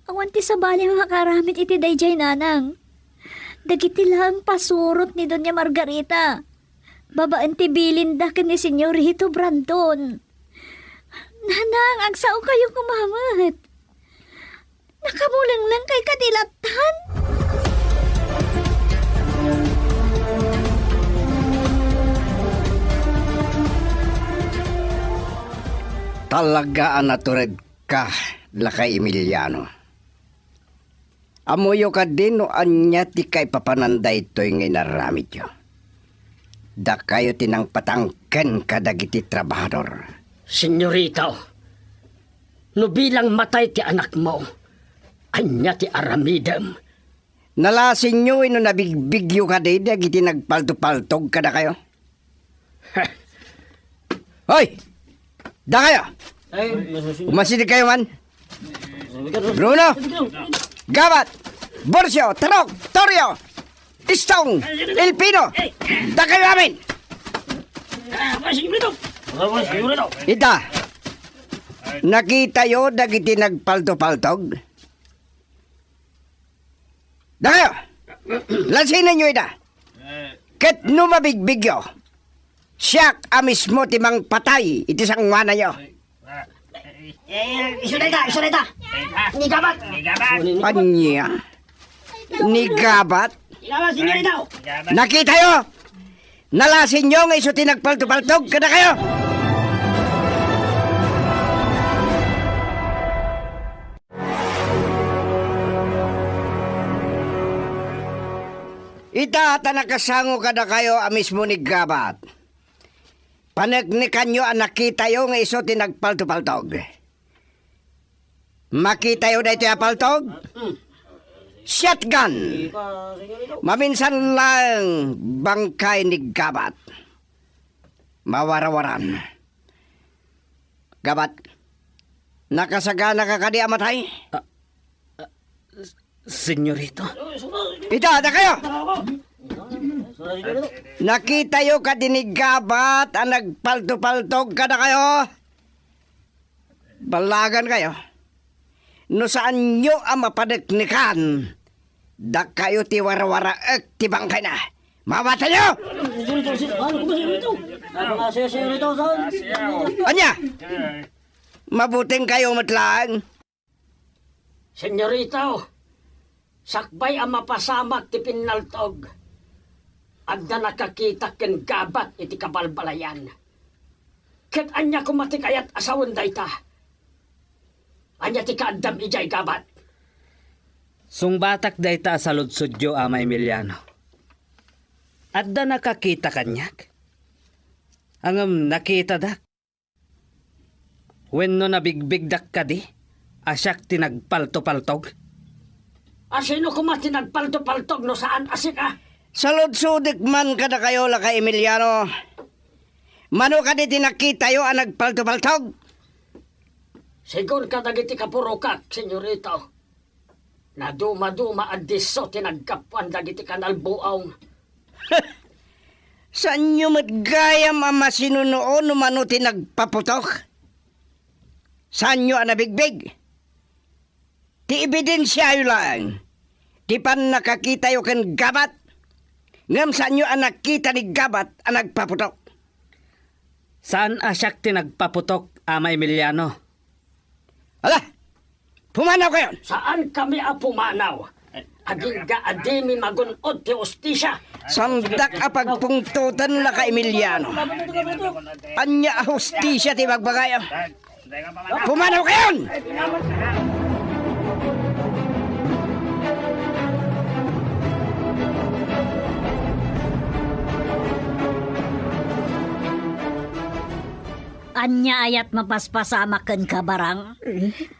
awan ti sabali a makaaramid iti daydiay, Nanang. Dagiti laeng pasurot ni Doña Margarita, babaen ti bilinda ken ni Señorito Brandon. Nanang, agsaokayo koma met. Nakamulenglengkay kadi lattan? Talaga a naturedka, lakay Emiliano. Ammoyo kadi no ania ti kaipapanan daytoy nga inaramidyo? Dakayo ti nangpatangken kadagiti trabahador. Señorito, no bilang matay ti anakmo, ania ti aramidem? Nalasinyo wenno nabigbigyo kadi dagiti nagpaltopaltog kadakayo? Hoy! Dakayo! Ay, masusunod. Umasideg kayo man. Bruno! Gabat! Borcio! Tarok! Torio! Istong! Ilpino! Dakayo amin! Ah, masusunod ito. Ah, masusunod ito. Ita, nakitayo dagiti nagpaltopaltog? Dakayo! Lasinenyo ida! Ket no mabigbigyo, siak a mismo ti mangpatay iti sangoananyo. Eh, isu dayta, isu dayta. Ni Gabat. Ania? Ni Gabat? Ilawas ninyo ito. Nakitayo? Nalasinyo nga isu ti nagpaltopaltog kadakayo? Ita ta nakasango kadakayo a mismo ni Gabat. Paneknekanyo a nakitayo nga isu ti nagpaltopaltog. Makitayo daytoy a paltog? Shotgun! Maminsan laeng bangkay ni Gabat. Mawarawaran. Gabat, nakasaganaka kadi a matay? Ah, ah, Senyorito. Ita, dakayo! Nakitayo kadi ni Gabat a nagpaltopaltog kadakayo? Ballagankayo. No saanyo a mapaneknekan, dakayo ti warawaraek ti bangkayna. Mawatayo! Ania? Mabutengkayo met laeng. Senyorito, sakbay a mapasamak ti pinnaltog, adda nakakitak ken Gabat iti kabalbalayan. Ket ania koma ti kayat a sawen dayta? Ania ti kaaddam idiay Gabat? Sungbatak dayta a saludsodyo, Ama Emiliano. Adda nakakita kaniak? Ngem nakitadak. Wenno nabigbigdak kadi a siak ti nagpaltopaltog? A sino koma ti nagpaltopaltog no saan a sika? Saludsodek man kadakayo, Lakay Emiliano. Mano kadi ti nakitayo a nagpaltopaltog? Sigun kadagiti kapurokak, Senyorito, nadumaduma a disso ti naggapuan dagiti kanalbuong. Saanyo met gayam a masinunuo no mano ti nagpaputok? Saanyo a nabigbig? Ti ebidensiayo laeng ti pannakakitayo ken Gabat, ngem saanyo a nakita ni Gabat a nagpaputok. Saan a siak ti nagpaputok, Ama Emiliano. Ala, pumanawkayon! Saankami a pumanaw. Agingga a dimi magun-od ti hustisia. Saandak a pagpungtoten, Lakay Emiliano. Ania a hustisia ti ibagbagayo? Pumanawkayon! Ania ayat mapaspasamak kenka, Barang?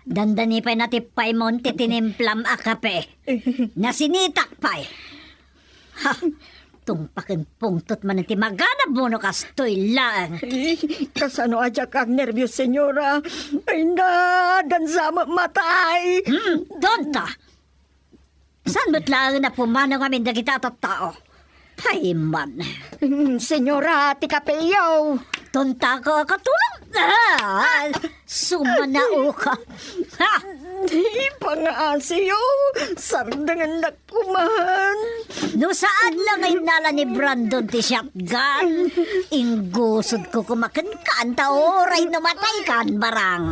Dandani pay natippaymo ti tinimplam a kape. Nasinitak pay. Ha! Tungpaken pungtot manen ti maganabmo no kastoy laeng. Eh, kasano a diak agnerbios, senyora? Ay na, dansa met matay. Hmm, tonta! Saan met laeng a pumanaw ngamin dagita a tattao? Pay man. Hmm, senyora, ti kapeyo. Tonta ka, katulong. Ah! Sumanao ka. Ha! Ipangaasiyo, sardengennak kuman. No saan la nga innala ni Brandon ti shotgun, inggusodko koma kenka, anta uray no mataykan, Barang.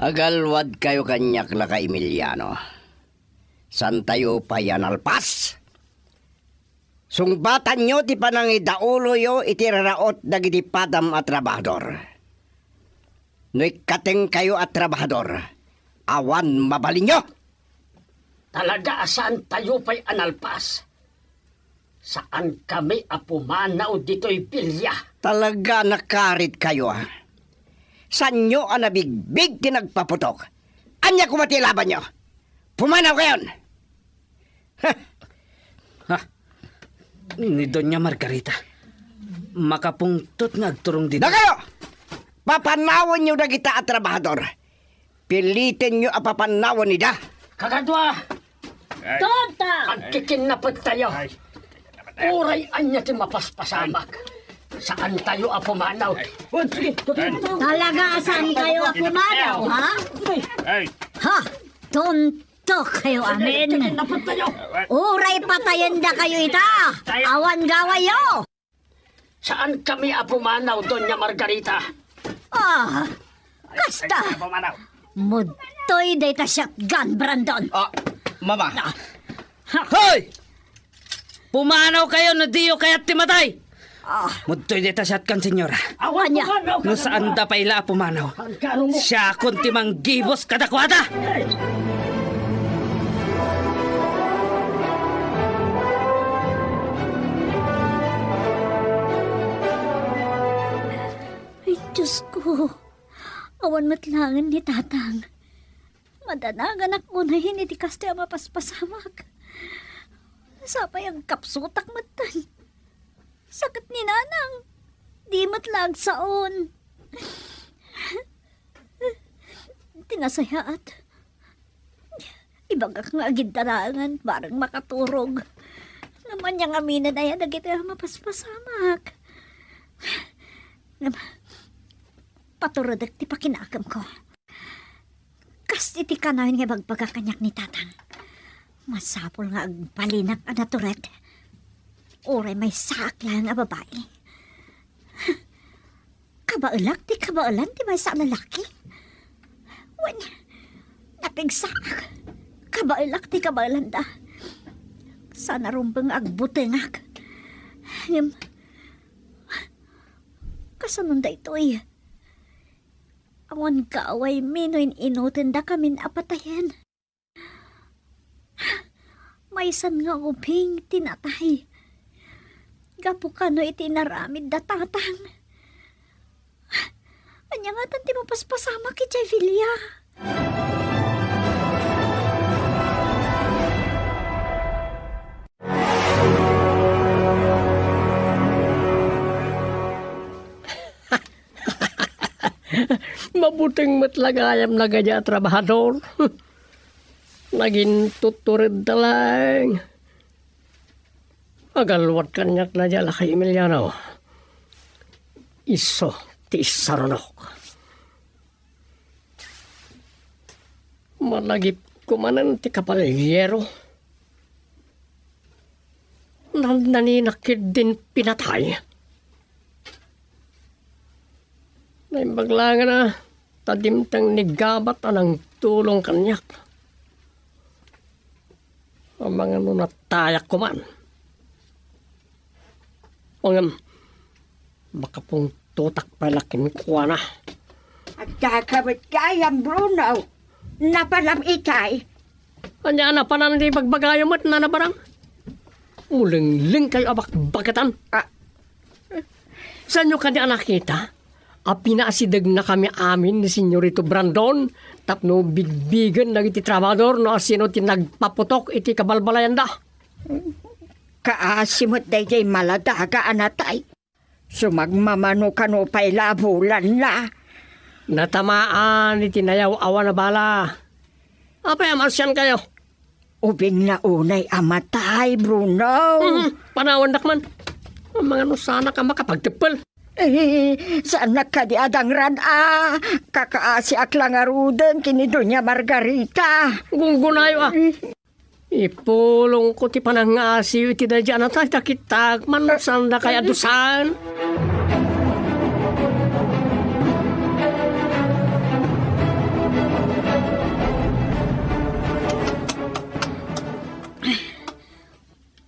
Agalwadkayo kaniak, Laka Emiliano. Saantayo pay a nalpas. Sungbatanyo ti panangidauloyo iti raraot dagiti padam a trabahador. No ikkatengkayo a trabahador, awan mabalinyo. Talaga a saantayo pay a nalpas. Saankami a pumanaw ditoy bilia. Talaga a nakaritkayo, a. Saanyo a nabigbig ti nagpaputok? Ania koma ti ilabanyo? Pumanawkayon! Ha! Ni Doña Margarita, makapungtot nga agturong ditoy. Dakayo! Papanawenyo dagita a trabahador. Pilitenyo a papanawen ida. Kakadua! Tonta! Agkikinnapettayo. Uray ania ti mapaspasamak, saantayo a pumanaw. Talaga a saankayo a pumanaw, ha? Ha? Tonta! Tok kayo amin. Uray patayendakayo ita, awan gawayo. Saankami a pumanaw, Doña Margarita. Ah, kasta. Mudtoy dayta shotgun, Brandon. Ah, mama. Ah. Ha. Hoy! Pumanawkayo no diyo kayat ti matay. Ah. Mudtoy dayta shotgun, senyora. Ania? No saanda pay la a pumanaw, siakon ti manggibus kadakuada. Ay, Diosko. Awan met laengen ni Tatang. Madanaganak unay iti kasta a mapaspasamak. Sapay agkapsutak metten. Sakit ni Nanang. Di met la agsaon. Ti nasayaat, ibagak nga agidda laengen bareng makaturog. Ngem ania ngaminen aya dagiti a mapaspasamak? Ngem, paturedek ti pakinakemko. Kas iti kanayon nga ibagbaga kaniak ni Tatang, masapul nga agbalinak a natured. Uray maysaak laeng a babai. Kabaelak ti kabaelan ti maysa a lalaki. Wen, napigsaak. Kabaelak ti kabaelanda. Saan a rumbeng nga agbutengak. Ngem, kasanon daytoy? Awan gawaymi no in-inutendakamin a patayen. Maysan nga ubing ti natay. Gapu kano iti inaramid da Tatang? Ania ngatan ti mapaspasamak idiay bilia? Mabuteng met la gayam dagiti a trabahador. Nagintutturedda laeng. Agalwad kaniak dayta a Laka Emiliano. Isu ti isarunok. Malagipko manen ti kabalyero. Nannaninak ketdin pinatay. Naimbag laengen a ta dimteng ni Gabat a nangtulong kaniak. Amangan no natayak koman. Ngem, makapungtotak pay la kenkuana. Adda ka met gayam, Bruno. Napalam itay. Ania a napanan ti bagbagayo met, Nana Barang? Mulenglengkayo a bakbakatan. Ah. Saanyo kadi a nakita a pinaasidegnakami amin ni Senyorito Brandon tapno bigbigen dagiti trabahador no asino ti nagpaputok iti kabalbalayanda? Kaasi met daydiay maladaga a natay. Sumagmamano kano pay la a bulanna. Natamaan iti nayaw-awan a bala. Apay a marsiankayo? Ubingna unay a matay, Bruno. Mhm, panawandak man. Amangan no saanak a makapagteppel. Eh, saannak kadi a dangrad a? Kakaasiak la ngaruden ken ni Doña Margarita. Gunggonayo a. Eh. Ipulongko ti panangngaasiyo iti daydiay a natay, ta kitak man no saandakay a dusaen.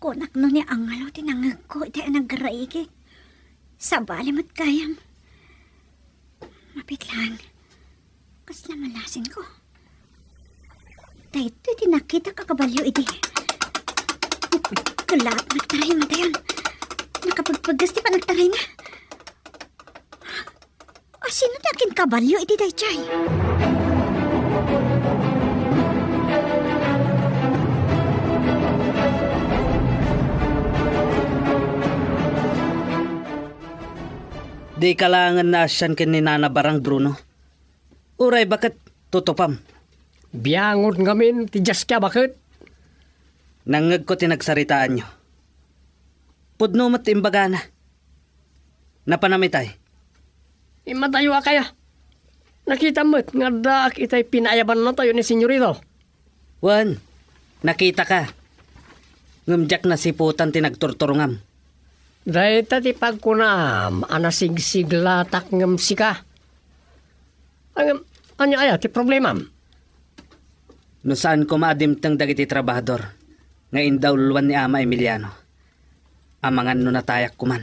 Kunak no ni Angelo ti nangngegko iti a nagraigek. Sabali met gayam. Mapit laeng. Kasla malasinko. Daytoy ti nakitak a kabalio idi. Kellaat nagtarayna dayon. Nakapagpagas ti panagtarayna. Asino ti akinkabalio iti daytoy? Dika laengen naasian ken ni Nana Barang, Bruno. Uray baket, tutupam. Biangod ngamin ti diaska baket. Nangngegko ti nagsaritaanyo. Pudno met ti imbagana. Napanam itay. Immatayo a kaya. Nakitam met nga addaak itay pinaayabannatayo ni Senyorito. Wen, nakitaka. Ngem diak nasiputan ti nagturturongam. Dayta ti pagkunam a nasigsiglatak ngem sika. Ngem, ania aya ti problemam? No saan koma a dimteng dagiti trabahador nga indauloan ni Ama Emiliano, amangan no natayak koman.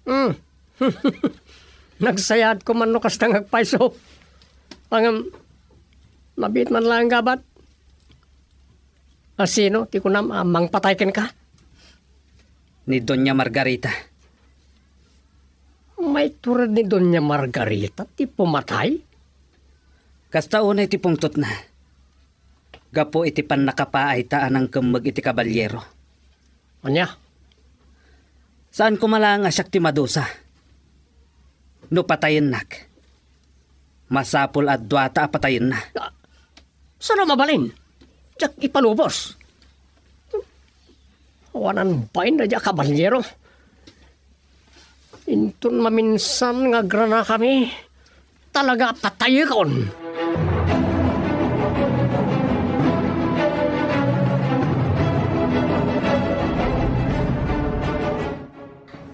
Hmm. Nagsayaat koman no kasta nga agpayso. Ngem, mabiit man laeng gabat. Asino ti kunam a mangpatay kenka? Ni Doña Margarita. Maitured ni Doña Margarita ti pumatay? Kasta unay ti pungtotna. Gapu iti pannakapaayta a nangkemmeg iti kabaliero. Ania? Saan koma laeng a siak ti madusa. No patayennak, masapul a duata a patayenna. Ah, saan a mabalin? Diak ipalubos. Awanan bain daydiay a kabaliero. Inton maminsan nga agranakami, talaga a patayekon.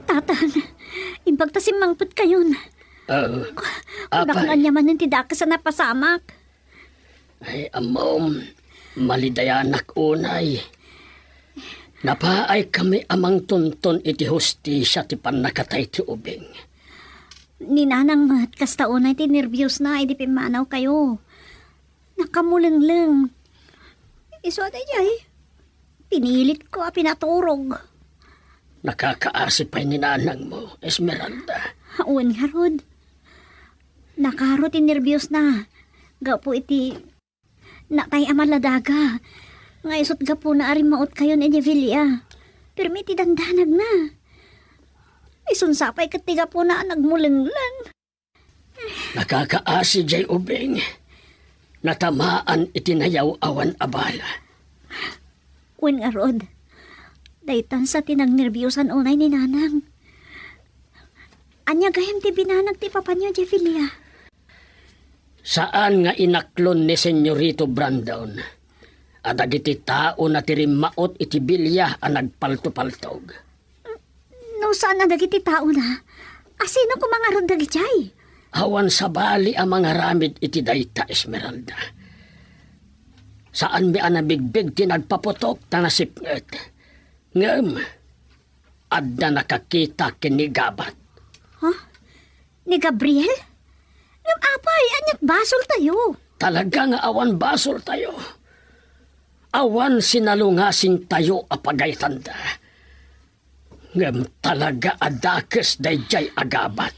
Tatang, imbag ta simmangpetkayon. Ah, Kunak apay. Nga aniaman ti dakes a napasamak. Ay, ammom, malidayanak unay. Napaaykami a mangtunton iti hustisia ti pannakatay ti ubing. Ni Nanang met, kasta unay ti nerbiosna idi pimmanawkayo. Nakamulengleng. Isu a daydiay, pinilitko a pinaturog. Nakakaasi pay ni nanangmo, Esmeralda. Wen ngarud. Nakaro ti nerbiosna. Gapu iti natay a maladaga. Nga isut gapuna a rimmautkayon idiay villa. Permi ti dandanagna. Isun sa pay ket ti gapuna a nagmulengleng. Nakakaasi jay ubing. Natamaan iti nayaw-awan a bala. Wen ngarud, daytan sa ti nagnerbiusan unay ni Nanang. Ania gayam ti binanag ti papanyo, Jefilia? Saan nga inaklon ni Senyorito Brandon a dagiti taona ti rimmaut iti bilia a nagpaltopaltog. No saan a dagiti taona, asino koma ngarud dagijay? Awan sabali a mangaramid iti dayta, Esmeralda. Saanmi a nabigbig ti nagpaputok ta nasipnget. Ngem, adda nakakita ken ni Gabat. Ha? Ni Gabriel? Ngem apay, ania't basoltayo? Talaga nga awan basoltayo. Awan sinalungasingtayo a pagayatanda. Ngem talaga a dakes daydiay a gabat.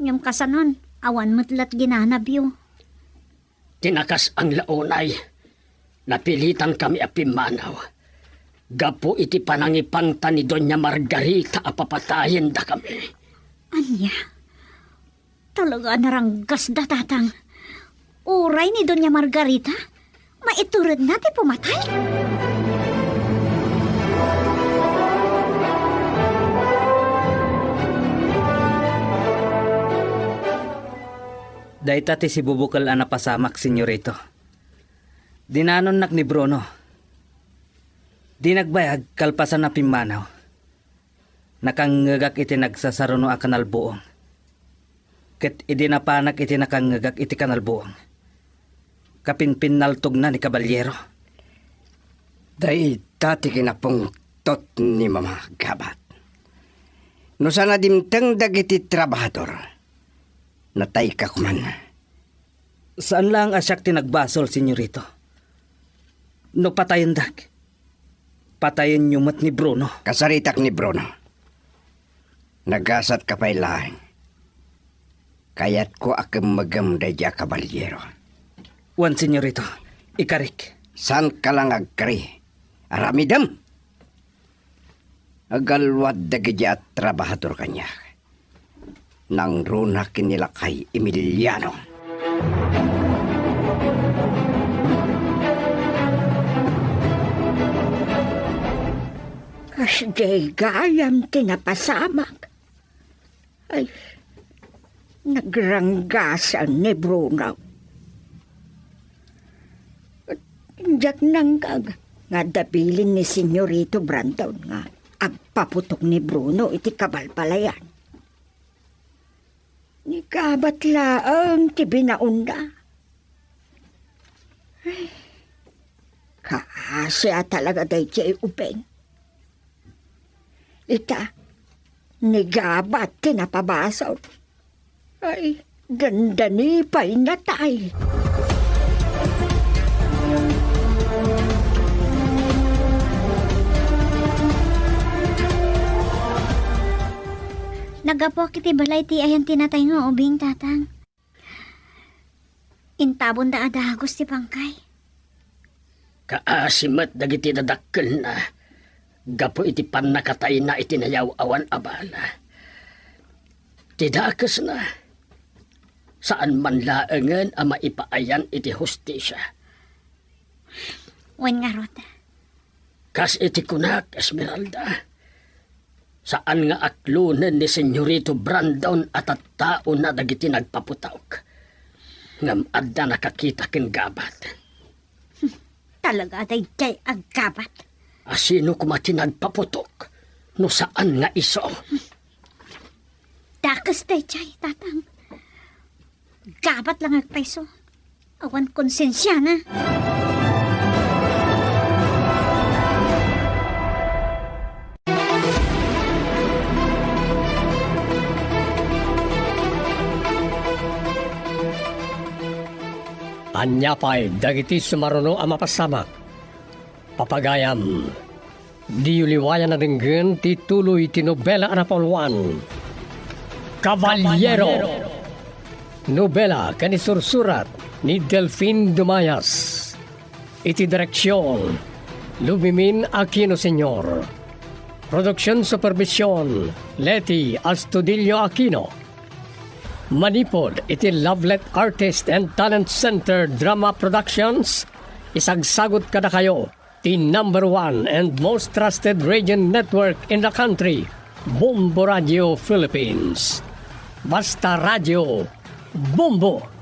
Ngem kasanon, awan met lat ginanabyo. Ti nakasangla unay, napilitankami a pimmanaw. Gapu iti panangipanta ni Doña Margarita a papatayendakami. Ania? Talaga a naranggasda, Tatang. Uray ni Doña Margarita, maituredna ti pumatay. Dayta ti sibubukel a napasamak, Senyorito. Dinanonnak ni Bruno. Di nagbayag kalpasan a pimmanaw. Nakangngegak iti nagsasaruno a kanalbuong. Ket idi napanak iti nakangngegak iti kanalbuong, kapinpinnaltogna ni Kabaliero. Dayta ti kinapungtot ni Mama Gabat. No saan a dimteng dagiti trabahador, natayka koman. Saan laeng a siak ti nagbasol, Senyorito. No patayendak, patayenyo met ni Bruno. Kasaritak ni Bruno. Nagasatka pay laeng. Kayatko a kemmegem daydiay a Kabaliero. Wen, Senyorito, ikarik. Saanka la nga agkari. Aramidem! Agalwad dagidi a trabahador kaniak. Nangruna ken ni Lakay Emiliano. Kasdiay gayam ti napasamak. Ay, nagranggasan ni Bruno. Diak nangngeg nga adda bilin ni Senyorito Brandon nga agpaputok ni Bruno iti kabalbaliwan. Ni Gabat laeng ti binaonna. Ay, kaasi a talaga daydiay ubing. Ita, ni Gabat ti napabasol. Ay, dandani pay natay. Naggapuak iti balay ti ayan ti natay nga ubing, Tatang. Intabonda a dagus ti pangkay. Kaasi met dagiti dadakkelna gapu iti pannakatayna iti nayaw-awan a bala. Ti dakesna, saan man laengen a maipaayan iti hustisia. Wen ngarud. Kas iti kunak, Esmeralda, saan nga aklonen ni Senyorito Brandon a tattaona dagiti nagpaputok. Ngem adda nakakita ken Gabat. Talaga a daydiay a Gabat. A sino koma ti nagpaputok no saan nga isu? Dakes daydiay, Tatang. Gabat la nga agpayso. Awan konsensiana. Ania pay dagiti sumaruno a mapasamak? Papagayam, diyo liwayan a denggen ti tuloy ti nobela a napauluan, Caballero. Nobela ken isursurat ni Delfin Dumayas. Iti direksion, Lubimin Aquino Senior. Production supervision, Leti Astudillo Aquino. Manipud iti Lovelet Artist and Talent Center Drama Productions, isagsagut kadakayo ti number one and most trusted radio network in the country, Bombo Radio Philippines. Basta Radio, Bombo!